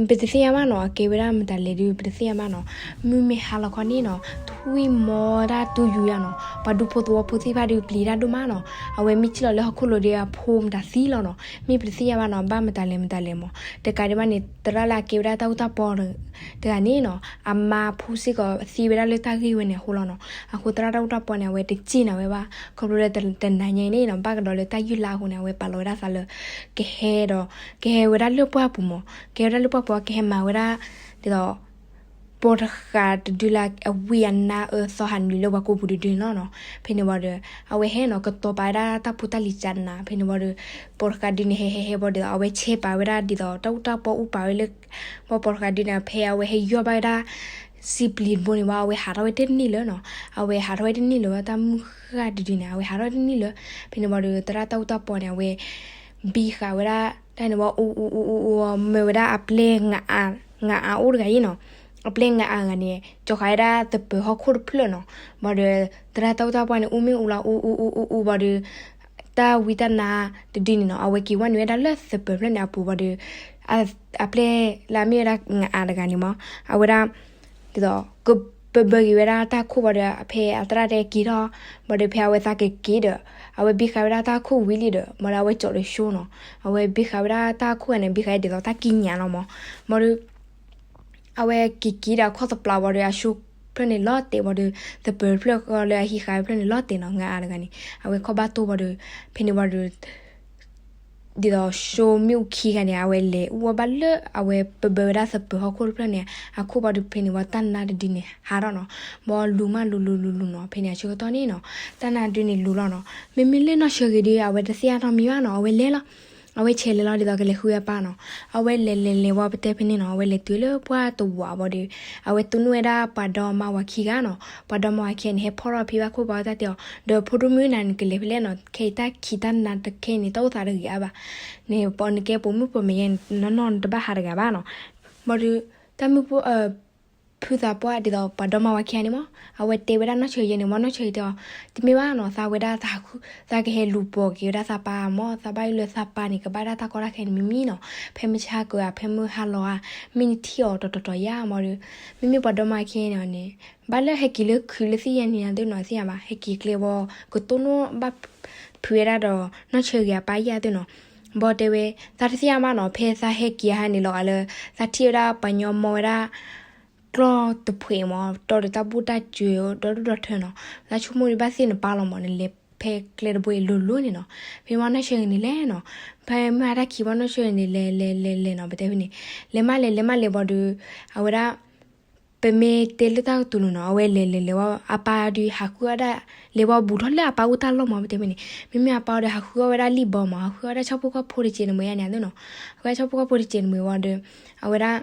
ပတသ့ၣ်ညါဘၣ်နီၤ, အကဲဝဲဒၣ်မတၤလဲၣ်ဒုး ပတသ့ၣ်ညါဘၣ်နီၤ, မုၢ်မ့ၢ်ဟါလီၤခီန့ၣ်နီၤ ထွံၣ်မီတၢ်တူၢ်ယူၤယၤနီၤ, ပှၤဒူဖိသဝီဖိသ့ၣ်တဖၣ်ဒုးပျံၤတၢ်ဒိၣ်မးနီၤ, အဝဲမ့ၢ်ထံၣ်လီၤလၢဟီၣ်ခိၣ်လိၤဒီးအဖိမတၤသံလီၤနီၤ, မ့ၢ်ပတသ့ၣ်ညါဘၣ်နီၤ, ဘၣ်မတၤလဲၣ်မတၤလဲၣ်မး, တကးဒံးဘၣ်န့ၣ် သရၣ်လၢအကဲဝဲဒၣ်တၢ်အူတၢ်ပီတဂၤန့ၣ်နီၤ, အမါဖိစ့ၢ်ကီးသံဝဲဒၣ်လၢတၢ်ဂ့ၢ်ဝဲန့ၣ်အဃိလီၤနီၤ, အဃိသရၣ်တၢ်အူတၢ်ပီန့ၣ် အဝဲတစ့ၣ်နၤဝဲဘၣ်, ခီဖျိလၢတနၤညါအံၤန့ၣ်နီၤ ဘၣ်ကဒီးလၢတၢ်ယုၢ်လါအဃိန့ၣ် အဝဲပာ်လီၤဝဲဒၣ်သးလၢ ကဟဲဒီး ကဟဲဝဲဒၣ်လၢပှၢ်ပူၤမး, ကဟဲဝဲဒၣ်လၢပှၢ်ပူၤ ကဟဲမၤဝဲဒၣ် ဒ်သိး ပိာ်တဃာ်တဒုလၢအဝံအနါအၢသီဟးနုာ်လၢပှၤကိးပူၤတဒုန့ၣ်လီၤနီၤ, ဖဲန့ၣ်ဝံၤဒီး အဝဲဟဲနီၤ ကတီၤပာ်ဝဲဒၣ်တၢ်ဖိတၢ်လံၤကနၤ, ဖဲန့ၣ်ဝံၤဒီး ပိာ်တဃာ်ဒုန့ၣ် ဟဲဟဲဟဲဝံၤဒီး အဝဲဆဲးပာ်ဝဲဒၣ်ဒ်သိး တၢ်အူတၢ်ပီအူပာ်ဝဲလၢ ပိာ်တဃာ်ဒုန့ၣ် ဖဲအဝဲဟဲယီၢ်ဘၣ်ဝဲဒၣ် စံပျံၤတဘိန့ၣ်ဝံၤ အဝဲဟးထီၣ်ဝဲတန့ၢ်လၢၤနီၤ, အဝဲဟးထီၣ်ဝဲတန့ၢ်လၢၤဝဲ တၢ်မုၢ်ဃၢ်တဒုန့ၣ် အဝဲဟးထီၣ်ဝဲတန့ၢ်လၢၤ, ဖဲန့ၣ်ဝံၤဒီး သရၣ်တၢ်အူတၢ်ပီန့ၣ် အဝဲ ဘံဃာ်ဝဲဒၣ် တၢ်န့ၣ်ဝံၤ အူအူအူအူအူ မၢဝဲဒၣ်အပျဲၢ် ငအးအိၣ်တဂၤအံၤနီၤ, အပျဲၢ်ငအးတဂၤန့ၣ် ကၠီၤဃာ်ဝဲဒၣ်သပၢၤဟီၣ်ခိၣ်တဖျၢၣ်နီၤ, ဘၣ်ဒီး သရၣ်တၢ်အူတၢ်ပီန့ၣ် အူမ့ၢ်အူလီၤ အူအူအူအူအူဘၣ်ဒီး တၢ်ဝံတၢ်နါတဒုန့ၣ်နီၤ အဝဲက့ၤဝဲနုာ်ဝဲဒၣ်လၢသပၢၤဖျၢၣ်န့ၣ်အပူၤဘၣ်ဒီး အပျဲၢ်လၢအမ့ၢ်ဝဲဒၣ်ငအးတဂၤန့ၣ်မး အဝဲဒၣ် ဒ်သိး ကဘၢဘၢက့ၤဝဲဒၣ်တၢ်ခိၣ်ဘၣ်ဒီး ဖဲအသရၣ်တဲက့ၤထီၣ် ဘၣ်ဒီးဖဲအဝဲသးကက့ၤဒီး အဝဲဘံဃာ်ဝဲဒၣ်တၢ်ခိၣ်ဝံၤလံဒီး ဘၣ်ဒီးအဝဲကၠီၤဒီးဆိနီၤ အဝဲဘံဃာ်ဝဲဒၣ်တၢ်ခိၣ်ဂၤန့ၣ် ဘံဃာ်ဒ်သိးတၢ်ကံးညာ်လီၤမး ဘၣ်ဒီး အဝဲက့ၤက့ၤဒီးအခီၣ်သပျးဘၣ်ဒီး အဆိဖျၢၣ်န့ၣ်လီၤတဲာ်ဘၣ်ဒီး သပၢၤဖျၢၣ်ဃီလၢအဟံးဃာ်ဖျၢၣ်န့ၣ်လီၤတဲာ်နီၤ ငအးတဂၤန့ၣ် အဝဲခီၣ်ဘၣ်တိၢ်ဘၣ်ဒီး ဖဲန့ၣ်ဘၣ်ဒီး ဒ်သိး ၡိမ့ၣ်အူခံဂၤန့ၣ် အဝဲလဲၤအူအီၣ်ဘၣ်လၢအဝဲပဘၢဝဲဒၣ်သပၢၤဟီၣ်ခိၣ်တဖျၢၣ်န့ၣ် အခိၣ်ဘၣ်ဒီး ဖဲန့ၣ်ဝံၤတၢ်နါတဒုန့ၣ် ဟးထီၣ်နီၤ. ဘၣ်လူၤမးလူၤလူၤလူၤလူၤနီၤ ဖဲန့ၣ်အဆၢကတီၢ်န့ၣ်နီၤ တၢ်နါတဒုန့ၣ်လူၤလီၤနီၤ. မ့မ့ၢ်လၢနီၢ်ဆၢဂ့ၤဒီး အဝဲတသ့ၣ်ညါနီတမံၤဘၣ်နီၤ အဝဲလဲၤလီၤ. အဝဲဆဲးလဲၤလီၤဒ်သိးကလဲၤဃုအပၢ်နီၤ. အဝဲလဲၤလဲၤလဲၤဝံၤပတဲဖဲန့ၣ်နီၤ အဝဲလဲၤတုၤလၢပှၢ်တဝးဘၣ်ဒီး အဝဲတိၢ်နီၣ်ဝဲဒၣ်ပှၤဒီမါဝၤခံဂၤနီၤ. ပှၤဒီမါဝၤခံဂၤန့ၣ် ဟဲဖီၣ်ထီၣ်ဖံးဘၣ်ခိၣ်ဘၣ်အီၣ်တၢ်တဲအီၤ ဒီးဖိဒိၣ်မုၣ်နၤနကလဲၤဖဲလဲၣ်နီၤ ခဲအံၤတၢ်ခံးတၢ်နါတခဲအံၤန့ၣ် တအိၣ်သးတဂ့ၤအါဘၣ်န့ၣ် ပနကဲပိာ်မုၣ်ပိာ်မၢၤယဲန့ၣ် နီၢ်နီၢ်နတဘၣ်ဟးတဂၤဘၣ်နီၤ. ဘၣ်ဒီး တၢ်မုၣ်ဖိ ဖုသးပှၢ်ဒ်သိးပှၤဒီမါဝၤခံဂၤန့ၣ်မး အဝဲတဲဝဲဒၣ်နီၢ်ဆၢဂ့ၤန့ၣ်မး နီၢ်ဆၢဂ့ၤတဲအီၤ တမ့ၢ်ဘၣ်နီၤ သးဝဲဒၣ် သးကဟဲလူၤပိာ်က့ၤဝဲဒၣ်သးပၢ်မး သးဘၣ်အၢၣ်လၢသးပၢ်န့ၣ် ကဘၣ်ဒၣ်တၢ်ကီတၢ်ခဲန့ၣ်မ့မ့ၢ်နီၤ ဖဲမုၢ်ဆါကၢၤဧါ ဖဲမုၢ်ဟါလီၤဧါ မ့ၢ်နထံၣ်အီၤတီၤတီၤတီၤယါမးဒီး မ့မ့ၢ်ပှၤဒီမါဝၤခံဂၤန့ၣ် ဘၣ်လၢဟဲက့ၤလၢခုးလၢသ့ၣ်ယဲၢ်နံၤန့ၣ်သ့ၣ်နီၤ သ့ၣ်ညါဘၣ် ဟဲက့ၤကျဲဝံၤ ကတိၢ်နီၣ်ဘၣ်ဖုးဝဲဒၣ်ဒီး နီၢ်ဆၢဂ့ၤအပၢ်ယဲၢ်သ့ၣ်နီၤ. ဘၣ်တဲဝဲ သးတသ့ၣ်ညါဘၣ်နီၤ ဖဲသးဟဲက့ၤဟါန့ၣ်လီၤ အလၢ သးထံၣ်ဝဲဒၣ်ပှၤညီမီၢ်ဝဲဒၣ် ကျီၢ်တဖှဲးမး တီဒီးတၢ်ဘူၣ်တၢ်စၢၤဒီဒူၣ်ဒီထၢနီၤ. သးဆိကမိၣ်ဒုးဘၣ်သ့ၣ်နပၢ်လီၤမး နလဲၤဖဲကျဲတဘိအံၤလိၤလိၤန့ၣ်နီၤ. ဖဲမးနီၢ်ဆၢဂ့ၤန့ၣ်လဲၤနီၤ ဖဲမုၢ်ဟါတၢ်ခံးဘၣ်နီၢ်ဆၢဂ့ၤန့ၣ် လဲၤလဲၤလဲၤလဲၤနီၤ ပတဲဖဲန့ၣ် လဲၤမးလဲၤလဲၤမးလဲၤဘၣ်ဒီး အဝဲဒၣ် ပမ့ၢ်တဲလၢတၢ်ကတိၤလိၤနီၤ အဝဲလဲၤလဲၤလဲၤဝံၤ အပၢ်ဒီးဟးဃုအီၣ်ဒၣ် လဲၤဝံၤဘူးထီၣ်လၢအပၢ်အိၣ်တၢ်လီၢ်မး ပတဲဖဲန့ၣ် မ့မ့ၢ်အပၢ်ဒီးဟးဃုအီၣ်ဝဲဒၣ်လံၣ်ဘီမး ဟးဃုအီၣ်ဝဲဒၣ်ဆီဖိကီၢ်ဖိတစဲးန့ၣ်မ့ၢ်ယါန့ၣ်သ့ၣ်နီၤ ဟးဃုအီၣ်ဆီဖိကီၢ်ဖိတစဲးန့ၣ်မ့ၢ်ဝံၤဒီး အဝဲဒၣ်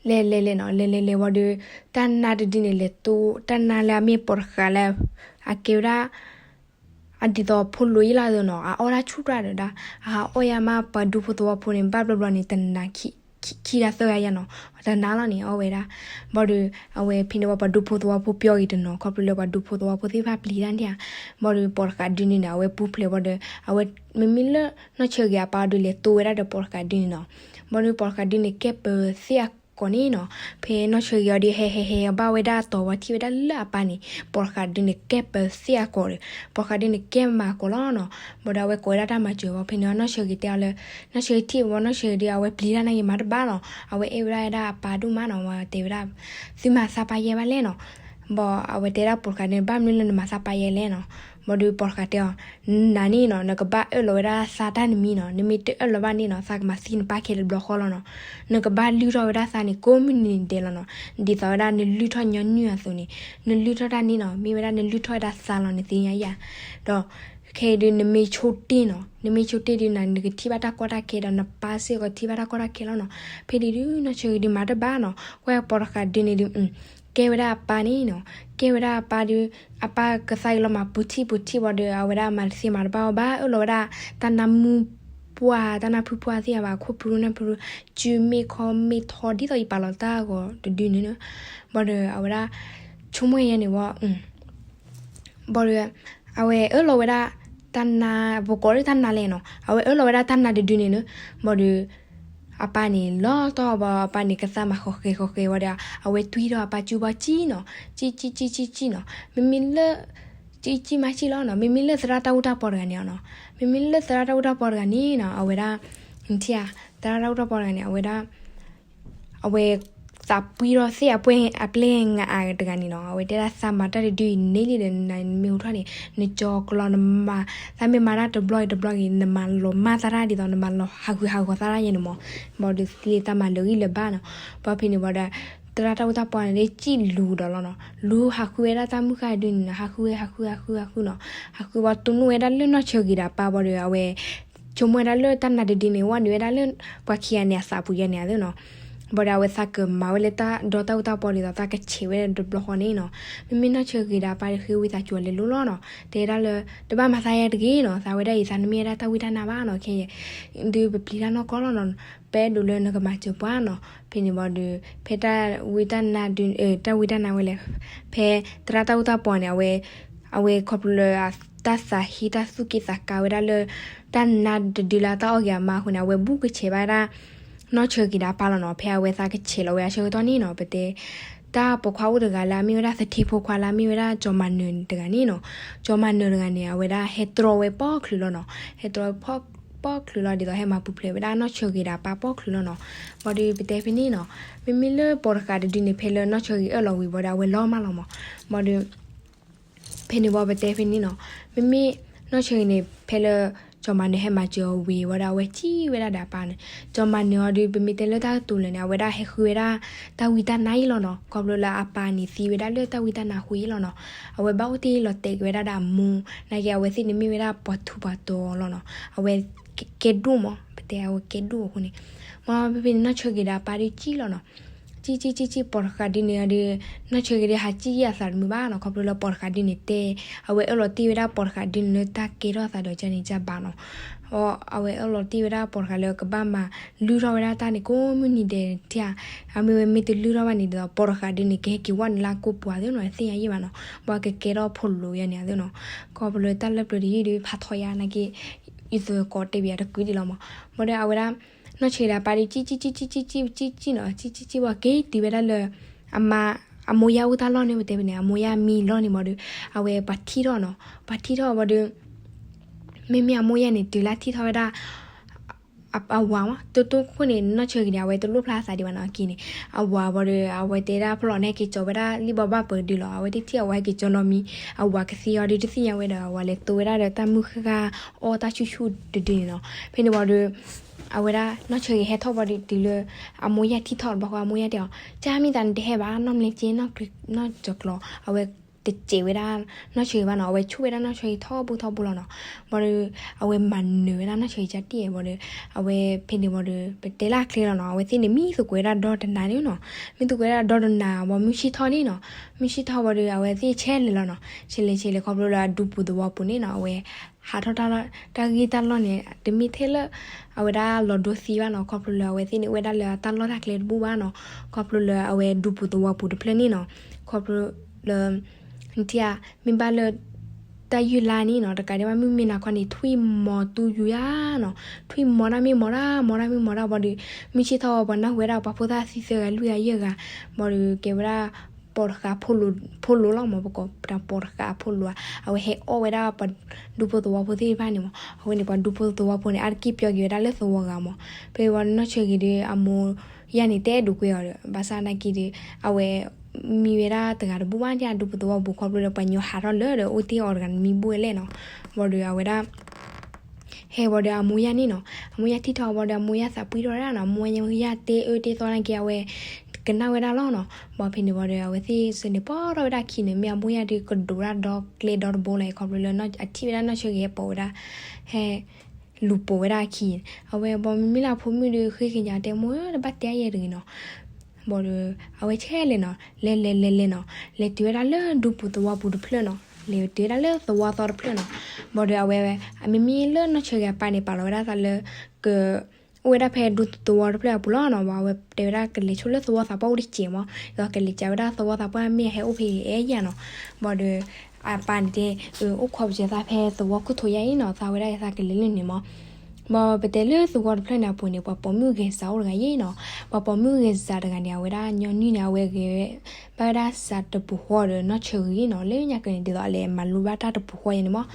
လဲၤလဲၤလဲၤနီၤ လဲၤလဲၤလဲၤဝံၤဒီး တၢ်နါတဒုန့ၣ်လဲၤတိၢ် တၢ်နါလၢအမ့ၢ်ပိာ်တဃာ်လၢ အကဲဝဲဒၣ် အဒ်သိးဖိလိၤယံလီၤသ့ၣ်နီၤ အအီၣ်ဒၣ်ဆူၣ်တၢ်ဒီးဒၣ် အဟးအီၣ်ယါမးပှၤဒူဖိသဝီဖိန့ၣ် ဘၣ်ဘျီဘျီန့ၣ် တနၤ ခံဒၣ်သၢဂၤယါနီၤ တနၤလီၤန့ၣ် အီၣ်ဝဲဒၣ် ဘၣ်ဒီး အဝဲဖဲန့ၣ်ဝံၤပှၤဒူဖိသဝီဖိပျီဂ့ၤတနီၤ ခီဖျိလၢပှၤဒူဖိသဝီဖိသ့ၣ်တဖၣ်ပျံၤတၢ်န့ၣ်ဧါ ဘၣ်ဒီးပိာ်တဃာ်ဒုန့ၣ်ဒီး အဝဲပူၤဖျဲးဝံၤဒီး အဝဲမ့မ့ၢ်လၢနီၢ်ဆၢဂ့ၤအပၢ်အီၤဒီးလဲၤတိၢ်ဝဲဒၣ်ဒီးပိာ်တဃာ်ဒုန့ၣ်နီၤ ဘၣ်ဒီးပိာ်တဃာ်ဒုန့ၣ်ကဲပၢၤသ့ၣ်အကိာ်န့ၣ်နီၤ ဖဲနီၢ်ဆၢဂ့ၤအီၤဒီးဟဲဟဲဟဲဘၣ်ဝဲဒၣ်အတီၤဝံၤထံၣ်ဝဲဒၣ်လၢအပၢ်န့ၣ် ပိာ်တဃာ်ဒုန့ၣ်ကဲပၢၤသ့ၣ်အကိာ်ဒီး ပိာ်တဃာ်ဒုန့ၣ်ကဲမၤကိာ်လီၤနီၤ ဘၣ်ဒီးအဝဲကိးဝဲဒၣ်တၢ်မၤစၢၤဝံၤဖဲန့ၣ် နီၢ်ဆၢဂ့ၤတဲအီၤလၢ နီၢ်ဆၢဂ့ၤထံၣ်ဝံၤ နီၢ်ဆၢဂ့ၤဒီး အဝဲပျံၤတၢ်န့ၣ်ဂ့ၤမၤတဘၣ်နီၤ အဝဲအဲၣ်ဝဲဒၣ်ဝဲဒၣ်အပၢ်ဒိၣ်မးနီၤ အဝဲတဲဝဲဒၣ် သုမၤသးပာ်ယဲၢ်ဘၣ်လဲၣ်နီၤ ဘၣ်အဝဲတဲဒၣ်ပိာ်တဃာ်ဒုန့ၣ် ဘၣ်မနုၤလၢနမၤသးပာ်ယဲၢ်လဲၣ်နီၤ ဘၣ်ဒီးပိာ်တဃာ်တဲအီၤ နၤန့ၣ်နီၤ နကဘၣ်အၢၣ်လီၤဝဲဒၣ်သးတၢ်နမံၤနီၤ နမ့ၢ်တအၢၣ်လီၤဘၣ်န့ၣ်နီၤ သးကမၤသံနပၢ်ခဲလၢာ်တဘျီဃီလီၤနီၤ နကဘၣ်လုၢ်ထီၣ်ဝဲဒၣ်သးန့ၣ် ကိးမုၢ်နံၤဒဲးလီၤနီၤ ဒ်သိးဝဲဒၣ်နလုၢ်ထီၣ်ညီနုၢ်အသိးန့ၣ် နလုၢ်ထီၣ်တၢ်န့ၣ်နီၤ မ့ၢ်ဝဲဒၣ်နလုၢ်ထီၣ်ဝဲဒၣ်သးလီၤန့ၣ်သ့ၣ်ညါယါ ဒီး ခဲအံၤဒုး နမ့ၢ်ဆိတ့ၢ်နီၤ နမ့ၢ်ဆိတ့ၢ်ဒုး နကထံၣ်ဘၣ်တၢ်ကီတၢ်ခဲဒီး နပၢ်စ့ၢ်ကီးထံၣ်ဘၣ်တၢ်ကီတၢ်ခဲလီၤနီၤ ဖဲဒုးဒုး နီၢ်ဆၢဂ့ၤဒုးမၤတဘၣ်နီၤ ကွၢ်ပိာ်တဃာ်ဒုန့ၣ်ဒုး ကဲဝဲဒၣ်အပၢ်န့ၣ်နီၤ ကဲဝဲဒၣ်အပၢ်ဒုး အပၢ်ကသါအံၤလီၤမး ပူၤထံၣ်ပူၤထံၣ်ဝံၤဒီး အဝဲဒၣ်မၤတသ့မၤတဘၣ်ဝဲဘၣ် အၢၣ်လီၤဝဲဒၣ် တၢ်နါမုၢ်ပှၢ် တၢ်နါဖုပှၢ်သ့ၣ်ညါဘၣ် ခိၣ်ဖရူနၢ်ဖရူ စုမ့ၣ်ခီမ့ၣ်ထီ ဒ်သိးယပာ်လီၤတၢ်ဂီၤတဒုန့ၣ်နီၤ ဘၣ်ဒီးအဝဲဒၣ် ဆိကမိၣ်ယဲန့ၣ်ဝံၤ ဘၣ်ဒီး အဝဲအၢၣ်လီၤဝဲဒၣ် တၢ်နါ ပကိးလၢတၢ်နါလဲၣ်နီၤ အဝဲအၢၣ်လီၤဝဲဒၣ်တၢ်နါတဒုန့ၣ်နီၤ ဘၣ်ဒီး အပၢ်န့ၣ်လီၤတီၢ်ဘၣ် အပၢ်န့ၣ်ကသါမၤဃီဃဲဃီဃဲဝံၤဒီး အဝဲတွံၢ်ထီၣ်အပၢ်စုဘီကံနီၤ ကံကံကံကံကံနီၤ မ့မ့ၢ်လၢ ကံကံမးကံလီၤနီၤ မ့မ့ၢ်လၢသရၣ်တၢ်အိၣ်တၢ်ပီတဂၤန့ၣ်နီၤ မ့မ့ၢ်လၢသရၣ်တၢ်အိၣ်တၢ်ပီတဂၤန့ၣ်နီၤ အဝဲဒၣ် နထံၣ်ဧါ သရၣ်တၢ်အိၣ်တၢ်ပီတဂၤန့ၣ် အဝဲဒၣ် အဝဲ သးပှံထီၣ်သ့ၣ်အပှဲၢ်အပျဲၢ်ငါအါတဂၤန့ၣ်နီၤ အဝဲတဲဒၣ်သးမၤတၢ်တဒုအံၤန့ၣ်လံဒီး နမ့ၢ်ဟူထီၣ်န့ၣ် နကၠီၤကျီၤနမၤ သးမ့ၢ်မၤတၢ်တဘျီအံၤတဘျီဂ့ၤ နမၤလီၤမၢ်သးတၢ်ဒ်သိး နမၤလီၤဟးဂူာ်ဟးဂီၤသးတၢ်ယဲန့ၣ်မး ဘၣ်ဒီးသ့ၣ်သးမၤလၢာ်ဂံၢ်လၢာ်ဘါနီၤ ဘၣ်ဖဲန့ၣ်ဝံၤဒီး သရၣ်တၢ်အိၣ်တၢ်ပီန့ၣ် ကံၣ်လူၤဒီးလီၤနီၤ လူၤဟးဃုဝဲဒၣ်တၢ်မုၢ်ဃၢ်ဒုန့ၣ်နီၤ ဟးဃုဝဲ ဟးဃု ဟးဃု ဟးဃုနီၤ ဟးဃုဝံၤတိၢ်နီၣ်ဝဲဒၣ်လၢနီၢ်ဆၢဂ့ၤဒီးအပၢ်ဘၣ်ဒီး အဝဲ ဆိကမိၣ်ဝဲဒၣ်လၢတၢ်နါတဒုန့ၣ် ဝဲနုာ်ဝဲဒၣ်လၢ ပှၤခံဂၤန့ၣ်အသးပူၤယဲန့ၣ်သ့ၣ်နီၤ ဘၣ်ဒီးအဝဲသးကမၤဝဲလၢတၢ်ဒီတၢ်အိၣ်တၢ်ပီဒ်သိး သးကဆဲးဝဲတဘျီဃီန့ၣ်နီၤ မ့မ့ၢ်နီၢ်ဆၢဂ့ၤဒီးအပၢ်ဒီးဃ့ဝံသးစူၤလဲၤလိၤလီၤနီၤ တဲဒၣ်လၢ တဘၣ်မၤသးယဲတဂ့ၤနီၤ သးဝဲဒၣ်အံၤ သးနမ့ၢ်ဝဲဒၣ်တၢ်ဝံတၢ်နါဘၣ်နီၤ ခဲအံၤ ဒုးပပျံၤတၢ်နီၢ်ကီၢ်လီၤနီၤ ပအဲၣ်ဒိးလၢနကမၤစၢၤပှၤနီၤ ဖဲန့ၣ်ဘၣ်ဒီး ဖဲတၢ်ဝံတၢ်နါဒု တၢ်ဝံတၢ်နါဝဲလဲၣ် ဖဲသရၣ်တၢ်အိၣ်တၢ်ပီန့ၣ် အဝဲ အဝဲခီဖျိလၢ တၢ်သးဟ့တၢ်သူၣ်က့သးကါဝဲဒၣ်လၢ တၢ်နါတဒုလၢတၢ်အီၣ်က့ၤအမါအဃိန့ၣ် အဝဲဘူးကဆဲးဘၣ်ဒၣ် နီၢ်ဆၢဂ့ၤဒီးအပၢ်လီၤနီၤ ဖဲအဝဲသးကဆဲးလီၤဝဲအဆၢကတီၢ်န့ၣ်နီၤ ပတဲ တၢ်ပိာ်ခွါအိၣ်တဂၤလၢအမ့ၢ်ဝဲဒၣ်သထ့ဖိခွါလၢအမ့ၢ်ဝဲဒၣ် ကၠီၤမၤနၢၤတဂၤန့ၣ်နီၤ ကၠီၤမၤနၢၤတဂၤန့ၣ် အဝဲဒၣ်ဟဲတြီဝဲပိာ်ချုးလီၤနီၤ ဟဲတြီဝဲပိာ်ချုးလီၤဒ်သိးဟဲမၤပူၤဖျဲးဝဲဒၣ်နီၢ်ဆၢဂ့ၤဒီးအပၢ်ပိာ်ချုးလီၤနီၤ ဘၣ်ဒီးပတဲဖဲန့ၣ်နီၤ မ့မ့ၢ်လၢပိာ်တဃာ်တဒုန့ၣ် ဖဲလၢနီၢ်ဆၢဂ့ၤအၢၣ်လီၤဝံၤဘၣ်ဒီး အဝဲလီၤမၢ်လီၤမး ဘၣ်ဒီး ဖဲန့ၣ်ဝံၤပတဲဖဲန့ၣ်နီၤ မ့မ့ၢ်နီၢ်ဆၢဂ့ၤန့ၣ် ဖဲလၢ ကၠီၤမၤနၢၤဟဲမၤစၢၤအီၤဝံၤဝံၤဒီး အဝဲစံၣ်ဝဲဒၣ်ဒီးအပၢ်န့ၣ်, ကၠီၤမၤနၢၤအီၤဒီး ပမ့ၢ်တဲလၢတၢ်ကတိၤလၢာ်န့ၣ် အဝဲဒၣ်ဟဲဃုဝဲဒၣ်တၢ်ဝံတၢ်နါအံၤလီၤနီၤ. ခီဖျိလၢအပၢ်န့ၣ်သံဝဲဒၣ်လၢတၢ်ဝံတၢ်နါအဃိအံၤလီၤနီၤ. အဝဲဘၣ်အိၣ်တ့ၢ်လီၤတဲာ်က့ၤဝဲဒၣ်ဒီးအမိၢ်, နာ်က့အဝဲသ့ၣ်န့ၣ်မ့ၢ်ဝဲဒၣ်ပှၤထူးပှၤတီၤလီၤနီၤ. အဝဲကဲဒိၣ်မး, ပတဲအဝဲကဲဒိၣ်အဃိန့ၣ်, မ့ဖဲန့ၣ်နီၢ်ဆၢဂ့ၤဒီးအပၢ်ဒီးစံၣ်လီၤနီၤ. စံၣ်စံၣ်စံၣ်စံၣ် ပိာ်တဃာ်ဒုန့ၣ်ဒီး နီၢ်ဆၢဂ့ၤဒီးဟးစံၣ်ယံာ်အသးတမုာ်ဘၣ်နီၤ. ခီဖျိလၢပိာ်တဃာ်ဒုန့ၣ်တဲ, အဝဲအၢၣ်လီၤတ့ၢ်ဝဲဒၣ်ပိာ်တဃာ်ဒုန့ၣ်လၢတၢ်ကဲထီၣ်သးဒီး ကန့ၣ်ကဘၣ်နီၤ. အဝဲအၢၣ်လီၤတ့ၢ်ဝဲဒၣ်ပိာ်တဃာ်လၢကဘၣ်မၤလုၢ်ထီၣ်ဝဲဒၣ်တၢ်န့ၣ် ကိးမုၢ်နံၤဒဲးန့ၣ်ဧါ. အမ့ၢ်ဝဲမ့ၢ်တလုၢ်ထီၣ်ဘၣ်န့ၣ်ဒီး ပိာ်တဃာ်ဒုန့ၣ် ကဟဲက့ၤဝဲနုာ်လၢကိၢ်ပှၤသ့နီၤ, သ့ၣ်ညါယံာ်ဘၣ်နီၤ. ဘၣ်ကကဲထီၣ်ဖိလိာ်ယါန့ၣ်သ့နီၤ. ခီဖျိလၢတၢ်လၢပျၢၤတယုၢ်ဒီးဖးထီယါနာ်က့, ယသကိးတဲဘၣ်ယၤတကုာ်ဒံးလီၤမး. ဘၣ်ဒီးအဝဲဒၣ် နီၢ်ဆၢဂ့ၤဒီးအပၢ်ဒီး စံၣ်စံၣ်စံၣ်စံၣ်စံၣ်စံၣ်နီၤ, စံၣ်စံၣ်စံၣ်ဝံၤက့ၤတုၤဝဲဒၣ်လၢ အမါ, အမိၢ်ယၢ်အိၣ်တၢ်လီၢ်န့ၣ် ပတဲဖဲန့ၣ် အမိၢ်ယၢ်မံလီၢ်န့ၣ်မးဒီး အဝဲပှၤထံၣ်ထီၣ်နီၤ. ပှၤထံၣ်ထီၣ်ဘၣ်ဒီး မ့မ့ၢ်အမိၢ်ယၢ်န့ၣ် တုၤလၢထံၣ်ထီၣ်ဝဲဒၣ် အဝၤမး တိတိခိၣ်န့ၣ် နီၢ်ဆၢဂ့ၤန့ၣ် အဝဲတလိၣ်ဖျါအသးဒံးဘၣ်နီၤ. အက့ၤန့ၣ် အဝၤဘၣ်ဒီး အဝဲတဲဒၣ်ဖီလီၤန့ၣ် ဟဲက့ၤကၠီၤဝဲဒၣ်လံာ်ဘီဘၣ်ပၢၤဒုလီၤ. အဝဲတထံၣ်အဝၤဟဲက့ၤကၠီၤနီတမံၤ, အဝၤကသ့အီၤဒီးတသ့ၣ်ညါဝဲဒီး အဝၤလဲၤတိဝဲဒၣ်ဒီးတၢ်မုၢ်ဃၢ်ဃၢ်အီၣ်တၢ်ဆူၣ်ဆူၣ်ဒုဒုန့ၣ်နီၤ. ဖဲန့ၣ်ဝံၤဒီး အဝဲဒၣ်နီၢ်ဆၢဂ့ၤဟဲထီၣ်ဝံၤဒီးတုၤလၢ အမိၢ်ယၢ်ထံၣ်ထီၣ်တဘျီဃီ အမိၢ်ယၢ်တဲအီၤ ကၢ်မ့ၢ်သးနတဟဲဘၣ် နီၢ်မလဲက့ နီၢ်ကၠီၤကျီၤ အဝဲတစဲးဝဲဒၣ်နီၢ်ဆၢဂ့ၤဘၣ်နီၤ. အဝဲဆူၣ်ဝဲဒၣ်နီၢ်ဆၢဂ့ၤထီဘိထီဘိလီၤနီၤ. ဘၣ်ဒီး အဝဲမၤနၢၤဝဲဒၣ်နီၢ်ဆၢဂ့ၤကတံၢ်ဘၣ်ဒီး အဝဲဖဲန့ၣ်ဝံၤဒီး ပတဲလၢအချ့လီၤနီၤ. အဝဲသ့ၣ်န့ၣ် မံသကိးဝဲဒၣ်ဒီတနၤန့ၣ်နီၤ. မံသကိးဝဲဒၣ်ဒီတနၤ ဘၣ်မုၢ်ဆ့ၣ်ထီၣ်န့ၣ်နီၤ. မုၢ်ဆ့ၣ်ထီၣ်ဝံၤဒီး အဝဲသ့ၣ်ဆဲးလဲၤလီၤနီၤ. ဆဲးလဲၤဆဲးလဲၤခီဖျိလၢအဒူပူၤသဝီပူၤန့ၣ်နီၤ အဝဲ ဟးထီၣ်တၢ်ဂ့ၢ်တၢ်လီၢ်န့ၣ် တမ့ၢ်ထဲလၢ အဝဲဒၣ်လီၤဒိသံဘၣ်နီၤ. ခီဖျိလၢအဝဲသ့ၣ်န့ၣ် အိၣ်ဝဲဒၣ်လၢတၢ်လီၢ်တၢ်ကျဲတဘူၣ်ဘၣ်နီၤ. ခီဖျိလၢအဝဲဒူပူၤသဝီပူၤတဖျၢၣ်န့ၣ်နီၤ. ခီဖျိလၢ နထံၣ်ဧါ မ့ၢ်ဘၣ်လၢ တၢ်ယုၢ်လါန့ၣ်နီၤ တကးဒံးဘၣ် မုၢ်မ့ၢ်နၤခီန့ၣ် ထွံၣ်မီၤတူၢ်ယူၤယါနီၤ. ထွံၣ်မီၤတၢ်မ့ၢ်မီၤတၢ် မီၤတၢ်မ့ၢ်မီၤတၢ်ဘၣ်ဒီး မုၢ်ဆ့ၣ်ထီၣ်ဝံၤ ပှၤနၢ်ဟူဝဲဒၣ်ပှၤဖိသၣ်သံသၢဂၤလွံၢ်ဂၤယဲၢ်ဂၤ ဘၣ်ဒီးကဲဝဲဒၣ် ပိာ်တဃာ် ဖိလိၤလီၤမး ပကိးတၢ်ပိာ်တဃာ်ဖိလိၤဧါ. အဝဲဟဲအီၣ်ဝဲဒၣ်ပှၤဒူဖိသဝီဖိသ့ၣ်တဖၣ်န့ၣ်မး. အဃိန့ၣ် ပှၤဒူဖိသဝီဖိန့ၣ် အါတက့ၢ်ပျီက့ၤဝဲဒၣ်လၢသဝီဂၤမး. ဖဲဝံၤနီၢ်ဆၢဂ့ၤဒီး အမိၢ်ယၢ်န့ၣ် တအဲၣ်ဒိးကွဲအီၤဒီး ဘၣ်ဆၣ်နာ်က့ဒီး အဝဲ မံဝဲဒၣ်တဂၤတဘူၣ်ဘၣ် ဒူဖိသဝီပူၤ ခီဖျိလၢပှၤညီဟးထီၣ်လၢဒီး အိၣ်တ့ၢ်အီၤတဂၤန့ၣ်မံဘူၣ်ဝဲလဲၣ်နီၤ. ဘၣ်ဒီးအဝဲဒၣ် ဟဲဝံၤဒီးအမိၢ်ယၢ်န့ၣ်နီၤ, အမိၢ်ယၢ်ထံၣ်ထီၣ်ဝံၤဒီး အမိၢ်ယၢ်သးပှံၢ်ထီၣ်ဝဲဒၣ်နီၤ, အမိၢ်ယၢ်တ့အၢတ့သီနာ်က့ အဝဲကနၣ်ဝဲဒၣ်လီၤနီၤ. ဘၣ်ဖဲန့ၣ်ဝံၤဒီး အဝဲသ့ၣ်စ့ၢ်န့ၣ်ပီၢ်ထီၣ်ဝဲဒၣ်အခံန့ၣ် မ့ၢ်အမိၢ်ယၢ်ဒုးကဒိးဒၣ်ဒီကျဲဒီတဘိလီၤ. ခီဖျိလၢအထံၣ်ဝဲဒၣ်နီၢ်ဆၢဂ့ၤဟဲပိာ်ဝဲဒၣ်, ဟဲ လူၤပိာ်ဝဲဒၣ်အခံန့ၣ် အဝဲဘၣ်မ့မ့ၢ်လၢအဖိမုၣ်ဒီး ဃ့ကညးတဲမိၢ်ဧၢ တဘၣ်တဲယဲၢ်တဂ့ၤနီၤ. ဘၣ်ဒီး အဝဲဆဲးလဲၤနီၤ, လဲၤလဲၤလဲၤလဲၤနီၤ, လဲၤတုၤဝဲဒၣ်လၢဒူပူၤသဝီပူၤတဖျၢၣ်နီၤ, လဲၤတုၤဝဲဒၣ်လၢသဝီသီတဖျၢၣ်နီၤ. ဘၣ်ဒီးအဝဲ အမ့မ့ၢ်လၢနီၢ်ဆၢဂ့ၤအပၢ်န့ၣ် ပာ်လီၤဝဲဒၣ်သးလၢ က အိၣ်ဝဲဒၣ်ဖဲဒူသဝီတဖျၢၣ်အပူၤလီၤနီၤ. ဘၣ်အဝဲတဲဝဲဒၣ်ကလဲၤဆိလၢသဝီသးပှၢ်အိၣ်တစဲးမး, ဒီးကလဲၤကးဝဲဒၣ်သဝီသးပှၢ်မ့ၢ်အဟဲအိၣ်ဖဲအံၤယဲၢ်နီၤ. ဘၣ်ဒီး အပၢ်န့ၣ်တဲ အိၣ်ခိးပစၢၤသးဖဲသဝီခိၣ်ထိးယဲၢ်အံၤနီၤ, သးဝဲဒၣ်သးကလဲၤလၢန့ၣ်မး. ဘၣ်ပတဲလၢသဝီတဖျၢၣ်န့ၣ်အပူၤန့ၣ် ပှၤပိာ်မုၣ်ဂဲၤစးအိၣ်တဂၤယဲၢ်နီၤ. ပှၤပိာ်မုၣ်ဂဲၤစးတဂၤန့ၣ် အဝဲဒၣ်ညီနုၢ်န့ၣ် အဝဲဂဲၤ ဘၣ်ဝဲဒၣ်စးတပူၤဃီဒီးနီၢ်ဆၢဂ့ၤနီၤ, လၢညါက့န့ၣ် ဒ်သိးအလဲၤမၤလိဘၣ်တၢ်တပူၤဃီယဲၢ်န့ၣ်မး.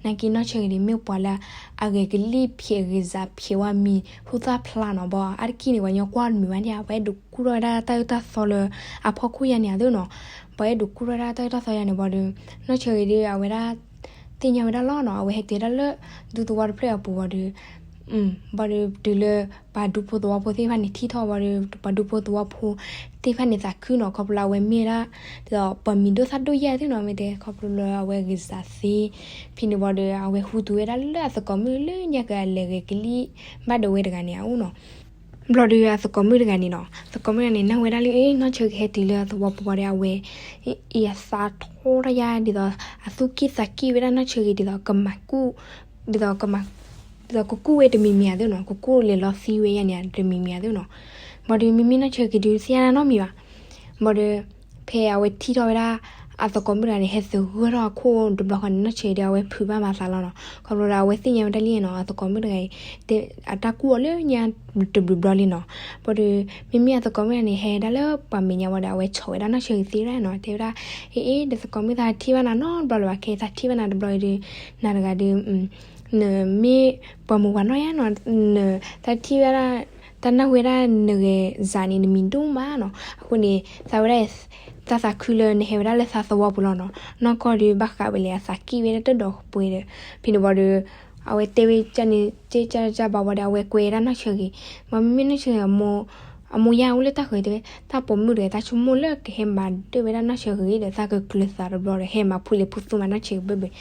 နာ်က့နီၢ်ဆၢဂ့ၤန့ၣ် မ့ၢ်ပှၤလၢအဂဲၤကလံၣ်ဖျဲးဂဲၤစးဖျဲးဝဲမံၤ ဟူသၣ်ဖျါနီၤ. ဘၣ်အါတက့ၢ်န့ၣ် ပှၤညီကွၢ်တမုာ်ဘၣ်န့ၣ် ပှၤအဲၣ်ဒိးကူၣ်ထီၣ်ဝဲဒၣ်တၢ်အၢတၢ်သီလၢအဖီခိၣ်ယဲၢ်န့ၣ်အသိးနီၤ. ပှၤအဲၣ်ဒိးကူၣ်ထီၣ်ဝဲဒၣ်တၢ်အၢတၢ်သီယဲၢ်န့ၣ် ဘၣ်ဒီး နီၢ်ဆၢဂ့ၤဒီး အဝဲဒၣ် သ့ၣ်ညါဝဲဒၣ်လီၤနီၤ, အဝဲဟဲက့ၤဝဲဒၣ်လၢ ဒူသဝီတဖျၢၣ်အပူၤဘၣ်ဒီး ဘၣ်ဒီးတုၤလၢ ပှၤဒူဖိသဝီဖိသ့ၣ်တဖၣ်န့ၣ် ထံၣ်ထီၣ်ဘၣ်ဒီး ပှၤဒူဖိသဝီဖိသ့ၣ်တဖၣ်န့ၣ် သးခုနီၤ, ခီဖျိလၢအဝဲမ့ၢ်ဝဲဒၣ် ဒ်သိးပှၤမံၤဒိၣ်သၣ်ဒိၣ်ယဲၢ်သ့ၣ်နီၤ, မ့ၢ်တဲခီဖျိလၢအဝဲဂဲၤစးသ့, ဖဲန့ၣ်ဘၣ်ဒီး အဝဲဟူသူဝဲဒၣ်လၢအသကိးမုၣ်လၢညါက့အလဲၤဂဲၤကလံၣ်ဘၣ်ဒိးဝဲတဂၤန့ၣ်အအိၣ်နီၤ. ဘျီဒီးအသကိးမုၣ်တဂၤန့ၣ်နီၤ, သကိးမုၣ်တဂၤန့ၣ် နၢ်ဝဲဒၣ်လၢ နီၢ်ဆၢဂ့ၤဟဲတုၤလၢအသဝီပူၤဘၣ်ဒီး အဝဲ အံၤအသးထီၣ်တၢ်ယါ ဒ်သိး အသူၣ်ကံၢ်သးကံၢ်ဝဲဒၣ်နီၢ်ဆၢဂ့ၤ ဒ်သိးကမၤကူၣ် ဒ်သိးကမၤ ဒ်သိးကကူၣ်ဝဲတမံၤမံၤအသိးနီၤ, ကကူၣ်လဲၤလီၤသံဝဲယါန့ၣ် တမံၤမံၤအသိးနီၤ. ဘၣ်ဒီးမ့မ့ၢ်နီၢ်ဆၢဂ့ၤဒုးသ့ၣ်ညါနီတမံၤဘၣ်. ဘၣ်ဒီး ဖဲအဝဲထံၣ်ထီၣ်ဝဲဒၣ် အသကိးမုၣ်တဂၤန့ၣ် ဟဲသဂၢၢ်ထီၣ်အခိၣ်တဘျီဃီန့ၣ် နီၢ်ဆၢဂ့ၤဒီး အဝဲဖုးဘၣ်မၤသးလီၤနီၤ. ခီဖျိလၢအဝဲသ့ၣ်ညါဝဲဒၣ်လံနီၤ, အသကိးမုၣ်တဂၤအံၤ အတၢ်ကူၣ်အီၤလၢညါတဘျုးဘျီလံနီၤ. ဘၣ်ဒီး မ့မ့ၢ်အသကိးမုၣ်တဂၤန့ၣ် ဟဲဒၣ်လၢပှၤမဲာ်ညါဝံၤဒီး အဝဲဆီၣ်ဝဲဒၣ်နီၢ်ဆၢဂ့ၤသ့ဝဲဒၣ်နီၤ, တဲဝဲဒၣ် အ့ အ့ ဒီးသကိးမုၣ် သးထံၣ်ဘၣ်နၤနီတဘျီလၢၤဘၣ်, ခဲသးထံၣ်ဘၣ်နၤတဘျီဒီး နၤတဂၤဒီး နမ့ၢ်ပှၤမုာ်ပှၤနီၢ်ယါနီၤ, န သးထံၣ်ဝဲဒၣ် တၢ်နၢ်ဟူဝဲဒၣ်နဂဲၤစးန့ၣ် နမံၤဒိၣ်မးနီၤ. အဃိန့ၣ် သးဝဲဒၣ် သးသးခုလၢနဟဲဝဲဒၣ်လၢသးသဝီပူၤလီၤနီၤ. နီၢ်ကီၢ်ဒီးဘၣ်ဃးဝဲလဲၣ် အသးကံၢ်ဝဲဒၣ်တဒီးပှဲၤဒီး ဖဲန့ၣ်ဝံၤဒီး အဝဲတဲဝဲန့ၣ် ကကဘၣ်ဝံၤဒီး အဝဲကွဲးဝဲဒၣ်နီၢ်ဆၢဂ့ၤ, မ့မ့ၢ်နီၢ်ဆၢဂ့ၤ အမိၢ်ယၢ်အိၣ်လၢတၢ်ဃၢၤတဲဝဲ တၢ်ပိာ်မုၣ်တဂၤ တၢ်ဆိကမိၣ်လၢကဟဲမၤဒၢၣ်ဝဲဒၣ်နီၢ်ဆၢဂ့ၤဒီး သးကကျၢၤသးတဘျီဒီး ဟဲမၤဖူလံၤဖူသူမးနီၢ်ဆၢဂ့ၤဘၣ်ဘၣ်,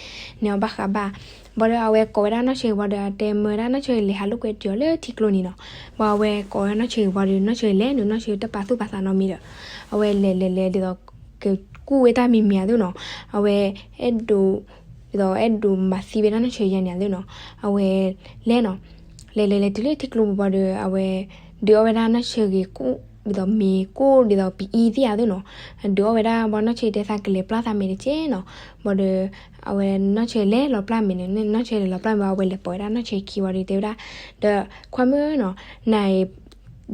န့ၣ်အီၤဘၣ်ဃးဘၣ်, ဘၣ်ဒီးအဝဲကိးဝဲဒၣ်နီၢ်ဆၢဂ့ၤဘၣ်ဒီး အတဲမၢဝဲဒၣ်နီၢ်ဆၢဂ့ၤ လဲၤဟးလိာ်ကွဲတုၤအီၤလၢထံကျိန့ၣ်နီၤ, ဘၣ်အဝဲကိးဝဲနီၢ်ဆၢဂ့ၤဘၣ်ဒီး နီၢ်ဆၢဂ့ၤလဲၤန့ၣ် နီၢ်ဆၢဂ့ၤတပာ်သူၣ်ပာ်သးနီတမံၤဒီး အဝဲလဲၤလဲၤလဲၤဒ်သိး ကကူၣ်ဝဲတၢ်မံၤမံၤဧါသ့ၣ်နီၤ, အဝဲ အဲၣ်ဒိး ဒ်သိးအဲၣ်ဒိးမၤသံဝဲဒၣ်နီၢ်ဆၢဂ့ၤယါန့ၣ်ဧါသ့ၣ်နီၤ, အဝဲလဲၤနီၤ, လဲၤလဲၤလဲၤတုၤလၢထံကျိပူၤဘၣ်ဒီး အဝဲ ဒုးအီၣ်ဝဲဒၣ်နီၢ်ဆၢဂ့ၤကိၣ် ဒ်သိးမ့ၤကိၣ်ဒ်သိးပအံသ့ၣ်ဧါသ့ၣ်နီၤ, ဒုးအီၣ်ဝဲဒၣ်ဘၣ်နီၢ်ဆၢဂ့ၤတဲသးကလဲၤပျၢ်သးမ့ၤတက့ၢ်နီၤ, ဘၣ်ဒီး အဝဲနီၢ်ဆၢဂ့ၤလဲၤလီၤပျၢ်မ့ၤန့ၣ် နီၢ်ဆၢဂ့ၤလဲၤလီၤပျၢ်မ့ၤ အဝဲလဲၤပိာ်ဝဲဒၣ်နီၢ်ဆၢဂ့ၤခံဘၣ်ဒီးတဲဝဲဒၣ်, ဒီးခွါမုၣ်နီၤ, နၤအံၤ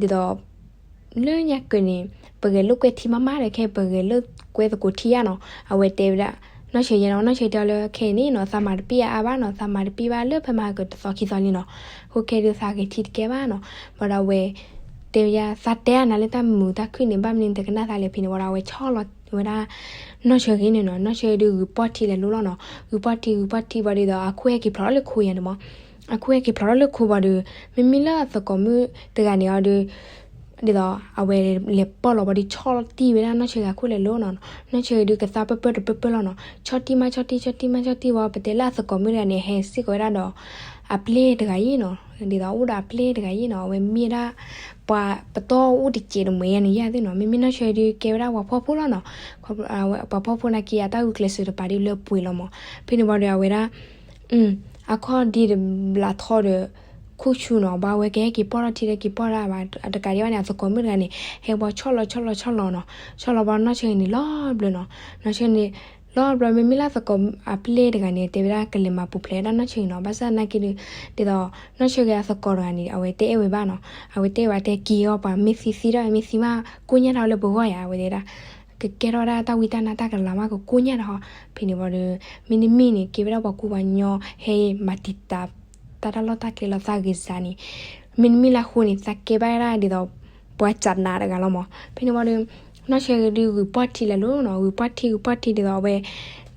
ဒ်သိး လၢညါကၢၢ်န့ၣ် ပဂဲၤလိာ်ကွဲထံမးမးဒီး ခဲအံၤပဂဲၤလိာ်ကွဲသကိးထံယါနီၤ, အဝဲတဲဝဲဒၣ် နီၢ်ဆၢဂ့ၤယါနီၤ, နီၢ်ဆၢဂ့ၤတဲအီၤလၢခဲအံၤန့ၣ်နီၤ သးမၤတပှၢ်အါအါဘၣ်နီၤ, သးမၤတပှၢ်ဘၣ်လၢဖဲမဟါကၢၢ်တသီခံသီလံနီၤ, အဃိခဲဒုးသးဂဲၤထံတကဲဘၣ်နီၤ, ဘၣ်ဒီးအဝဲ တဲဝဲယါ သးတဲအါနၤလၢတၢ်မုာ်တၢ်ခုၣ်န့ၣ် ဘၣ်မနုၤနတကနၣ်သးလဲၣ်ဖဲန့ၣ်ဝံၤဒီး အဝဲဆီၣ်လီၤဝဲဒၣ် နီၢ်ဆၢဂ့ၤန့ၣ်နီၤ, နီၢ်ဆၢဂ့ၤဒုးဂုၢ်ပီၢ်ထံလဲၤလိၤလီၤနီၤ, ဂုၢ်ပီၢ်ထံ ဂုၢ်ပီၢ်ထံဘၣ်ဒီး အခိၣ်ဟဲက့ၤဖျိးထီၣ်လၢခိယါန့ၣ်မး, အခိၣ်ဟဲက့ၤဖျိးထီၣ်လၢခိဘၣ်ဒီး မ့မ့ၢ်လၢအသကိးမုၣ်တဂၤန့ၣ်အီၤဒီး ဒ်သိးအဝဲလဲၤပီၢ်လီၤဘၣ်ဒီး ဆီၣ်တံၢ်ဝဲဒၣ်နီၢ်ဆၢဂ့ၤအခိၣ်လဲၤလိၤနီၤ, နီၢ်ဆၢဂ့ၤဒုးကသါပၢၢ်ပၢၢ်တပၢၢ်ပၢၢ်လီၤနီၤ, ဆီၣ်တံၢ်မးဆီၣ်တံၢ် ဆီၣ်တံၢ်မးဆီၣ်တံၢ်ဝံၤ ပတဲလၢအသကိးမုၣ်တဂၤန့ၣ် ဟဲစ့ၢ်ကီးဝဲဒၣ်ဒီး အပျဲၢ်တဂၤအံၤနီၤ, ဒ်သိးအိၣ်ဒီးအပျဲၢ်တဂၤအံၤနီၤ, အဝဲမ့ၢ်ဝဲဒၣ် ပှၤပတီၢ်အိၣ်တစဲးတမှဲၤယါန့ၣ်ယါသ့ၣ်နီၤ, မ့မ့ၢ်နီၢ်ဆၢဂ့ၤဒုးကဲဝဲဒၣ်ပှၤဖှီၣ်ဖိလီၤနီၤ, ပှၤဖှီၣ်ဖိနာ်က့အတၢ်ဂုာ်ကျဲးစၢးတပၤဒုးလၢပှဲၤလီၤမး, ဖဲန့ၣ်ဝံၤဒီးအဝဲဒၣ် အခီၣ်ဒ့တဘျးထီဒီး ခိၣ်ဆူနီၤ, ဘၣ်ဝဲကဟဲက့ၤပီၢ်ထီၣ်ထံဒီးက့ၤပီၢ်ဒၣ်ဘၣ်, အတကးဒံးဘၣ်န့ၣ် အသကိးမုၣ်တဂၤန့ၣ် ဟဲဝံၤဆီၣ်လီၤဆီၣ်လီၤဆီၣ်လီၤနီၤ, ဆီၣ်လီၤဘၣ်နီၢ်ဆၢဂ့ၤန့ၣ်လီၤဘျၢနီၤ, နီၢ်ဆၢဂ့ၤန့ၣ် လီၤဘျၢ မ့မ့ၢ်လၢအသကိးအပျဲၢ်တဂၤန့ၣ် တဲဝဲဒၣ်ကလဲၤမၤပူၤဖျဲးဝဲဒၣ်နီၢ်ဆၢဂ့ၤနီၤ, ဘၣ်ဆၣ်သနာ်က့ဒီး ဒ်သိး နီၢ်ဆၢဂ့ၤအသကိးတဂၤန့ၣ် အဝဲတအဲၣ်ဝဲဘၣ်နီၤ, အဝဲတအဲၣ်ဝဲတဲက့ၤအီၤပှၤမ့ၢ်သံသံဒၣ်ဝဲမ့ၢ်သံမး ကိၢ်ညါတၢ်လၢပဂီၢ်ယါ အဝဲတဲဒၣ် ကကဲထီၣ်ဝဲဒၣ်တၢ်ဝံတၢ်နါတၢ်ကလၤမး ကကိၢ်ညါတၢ်ဟီ, ဖဲန့ၣ်ဝံၤဒီး မ့တမ့ၢ်န့ၣ် ကဲဝဲဒၣ်ပှၤကူပှၤညီ ဟဲမၤတံာ်တာ် တၢ်တၢ်လီၢ်တၢ်ကျဲလီၤသးဂ့ၤစးန့ၣ်, မ့တမ့ၢ်လၢအဃိန့ၣ် သးကဲဘၣ်ဝဲဒၣ်ဒ်သိး ပှၤစးနးတဂၤလီၤမး, ဖဲန့ၣ်ဝံၤဒီး နီၢ်ဆၢဂ့ၤဒုးဂုၢ်ပီၢ်ထံလဲၤလိၤနီၤ, ဂုၢ်ပီၢ်ထံဂုၢ်ပီၢ်ထံဒ်သိးအဝဲ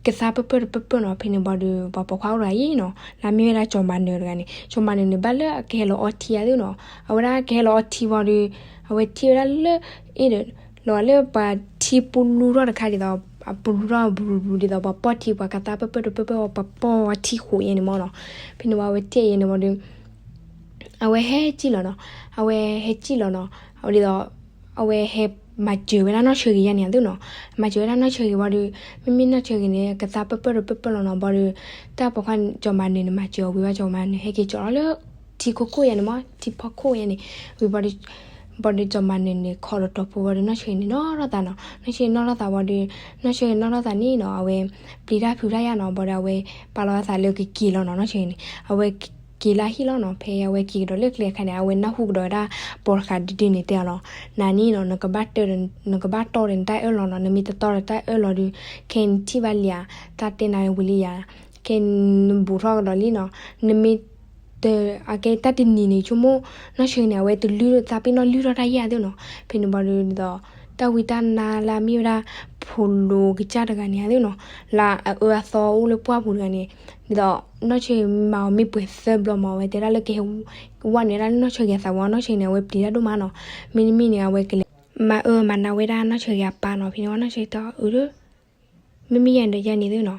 ကသါပၢၢ်ပၢၢ်တပၢၢ်ပၢၢ်နီၤ, ဖဲန့ၣ်ဝံၤဒီး ပှၤပိာ်ခွါအိၣ်တဂၤအံၤနီၤ လၢအမ့ၢ်ဝဲဒၣ်ကၠီၤမၤနၢၤတဂၤန့ၣ်, ကၠီၤမၤနၢၤန့ၣ် ဘၣ်လၢအကဟဲလီၤအီထံအသ့ၣ်နီၤ, အဝဲဒၣ်ကဟဲလီၤအီထံဝံၤဒီး အဝဲထံၣ်ဝဲဒၣ်လၢ အ့ၣ်ဒီး လီၤလၢပှၤထံပူလူထီၣ်တခါဒ်သိး အပူလူထီၣ်ဘျူဘျူဒ်သိး ပှၤပီၢ်ထံ ပှၤကသါပၢၢ်ပၢၢ်တပၢၢ်ပၢၢ် ပှၤပီၢ်ထံဃိးယဲန့ၣ်မးနီၤ, ဖဲန့ၣ်ဝံၤအဝဲထံၣ်ယဲန့ၣ်ဝံၤဒီး အဝဲဟဲကံၣ်လီၤနီၤ, အဝဲဟဲကံၣ်လီၤနီၤ, ဒ်သိး အဝဲဟဲမၤစၢၤဝဲဒၣ်နီၢ်ဆၢဂ့ၤယါန့ၣ်သ့ၣ်နီၤ, မၤစၢၤဝဲဒၣ်နီၢ်ဆၢဂ့ၤဝံၤဒီး မ့မ့ၢ်နီၢ်ဆၢဂ့ၤန့ၣ် ကသါပၢၢ်ပၢၢ်တပၢၢ်ပၢၢ်လီၤနီၤ, ဘၣ်ဒီး တၢ်ပိာ်ခွါကၠီၤမၤနၢၤန့ၣ် မၤစၢၤအီၤဝံၤဘၣ် ကၠီၤမၤနၢၤဟဲက့ၤကၠီၤလီၤလၢ ထံခိၣ်ခိၣ်ယါန့ၣ်မး ထံဖီခိၣ်ယါန့ၣ်, ဝံၤဘၣ်ဒီး ဘၣ်ဒီးကၠီၤမၤနၢၤန့ၣ် ခိးဒီးတီၤဖိဝံၤဒီး နီၢ်ဆၢဂ့ၤန့ၣ်နီၢ်ထီၣ်သးနီၤ, နီၢ်ဆၢဂ့ၤနီၢ်ထီၣ်သးဝံၤဒီး နီၢ်ဆၢဂ့ၤနီၢ်ထီၣ်သးန့ၣ်နီၤ အဝဲ ပျံၤတၢ်ဖုးတၢ်ယါနီၤ, ဘၣ်ဒီးအဝဲ ပာ်လီၤအသးလၢကက့ၤလီၤနီၤ, နီၢ်ဆၢဂ့ၤန့ၣ် အဝဲ က့ၤလၢဟံၣ်လီၤနီၤ, ဖဲအဝဲက့ၤကဒီးလၢကျဲအခါန့ၣ် အဝဲနၢ်ဟူကဒီးဝဲဒၣ် ပိာ်တဃာ်ဒုဒုန့ၣ်တဲအီၤနီၤ, နၤန့ၣ်နီၤ နကဘၣ်တီၢ်ဒီးနတၢ်အၢၣ်လီၤနီၤ, နမ့ၢ်တတီၢ်ဒီးတၢ်အၢၣ်လီၤဒီး ခဲအံၤနထံၣ်ဘၣ်လံဧါ, တၢ်တဲနၤဝံၤလံဧါ, ခဲအံၤနဘူးထီၣ်ကဒီးလံနီၤ, နမ့ၢ် တ အကဲတၢ်တနံၤန့ၣ် ဆိကမိၣ် နီၢ်ဆၢဂ့ၤန့ၣ် အဝဲတလုၢ်သးပ့ၤနီၣ်လုၢ်ထီၣ်တၢ်ယါသ့ၣ်နီၤ, ဖဲန့ၣ်ဘၣ်ဒီး ဒ်သိး တၢ်ဝံတၢ်နါလၢအမ့ၢ်ဝဲဒၣ် ဖိလိကစၢ်တဂၤန့ၣ်သ့ၣ်နီၤ, လၢအအၢအသီအိၣ်လၢပှၢ်ပူၤတဂၤန့ၣ်, ဒ်သိး နီၢ်ဆၢဂ့ၤမၤအီၤမ့ၢ်ပှဲၤသၢဘျီမး အဝဲတဲဒၣ်လၢကဟဲ ဝဲန့ၣ်ဒၣ်လၢနီၢ်ဆၢဂ့ၤအသးဝံၤ နီၢ်ဆၢဂ့ၤန့ၣ် အဝဲပျံၤတၢ်ဒိၣ်မးနီၤ, မ့တမ့ၢ်န့ၣ် အဝဲကလဲၤ မၤအၢမၤနးဝဲဒၣ်နီၢ်ဆၢဂ့ၤအပၢ်နီၤ, ဖဲန့ၣ်ဝံၤ နီၢ်ဆၢဂ့ၤတဲအီၤ အၢ မ့မ့ၢ်ယါဒီးယါန့ၣ်သ့ၣ်နီၤ,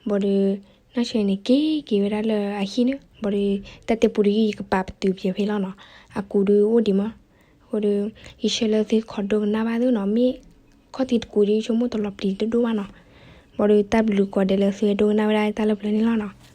ဘၣ်ဒီး နီၢ်ဆၢဂ့ၤန့ၣ် က့ၤက့ၤဝဲဒၣ်လၢအဟံၣ်န့ၣ်, ဘၣ်ဒီး တၢ်တဲပူၤဒီး ယကပာ်ပတုာ်ပျဲၤဖဲလီၤနီၤ, အကူးဒီးအိၣ်ဒံးမး, အဃိဒီး ယဆၢလၢသုခိးဒိကနၣ်ဘၣ်သ့ၣ်နီၤ, မ့ၢ်ခီၣ်ထံးတကူးဒီး ယဆိကမိၣ်တလီၤပျံၤတဒိၣ်ဘၣ်နီၤ, ဘၣ်ဒီးတၢ်ဘျုးကိးဂၤဒဲးလၢသုဟဲဒိကနၣ်ဝဲဒၣ်တၢ်လၢပျၢၤန့ၣ်လီၤနီၤ.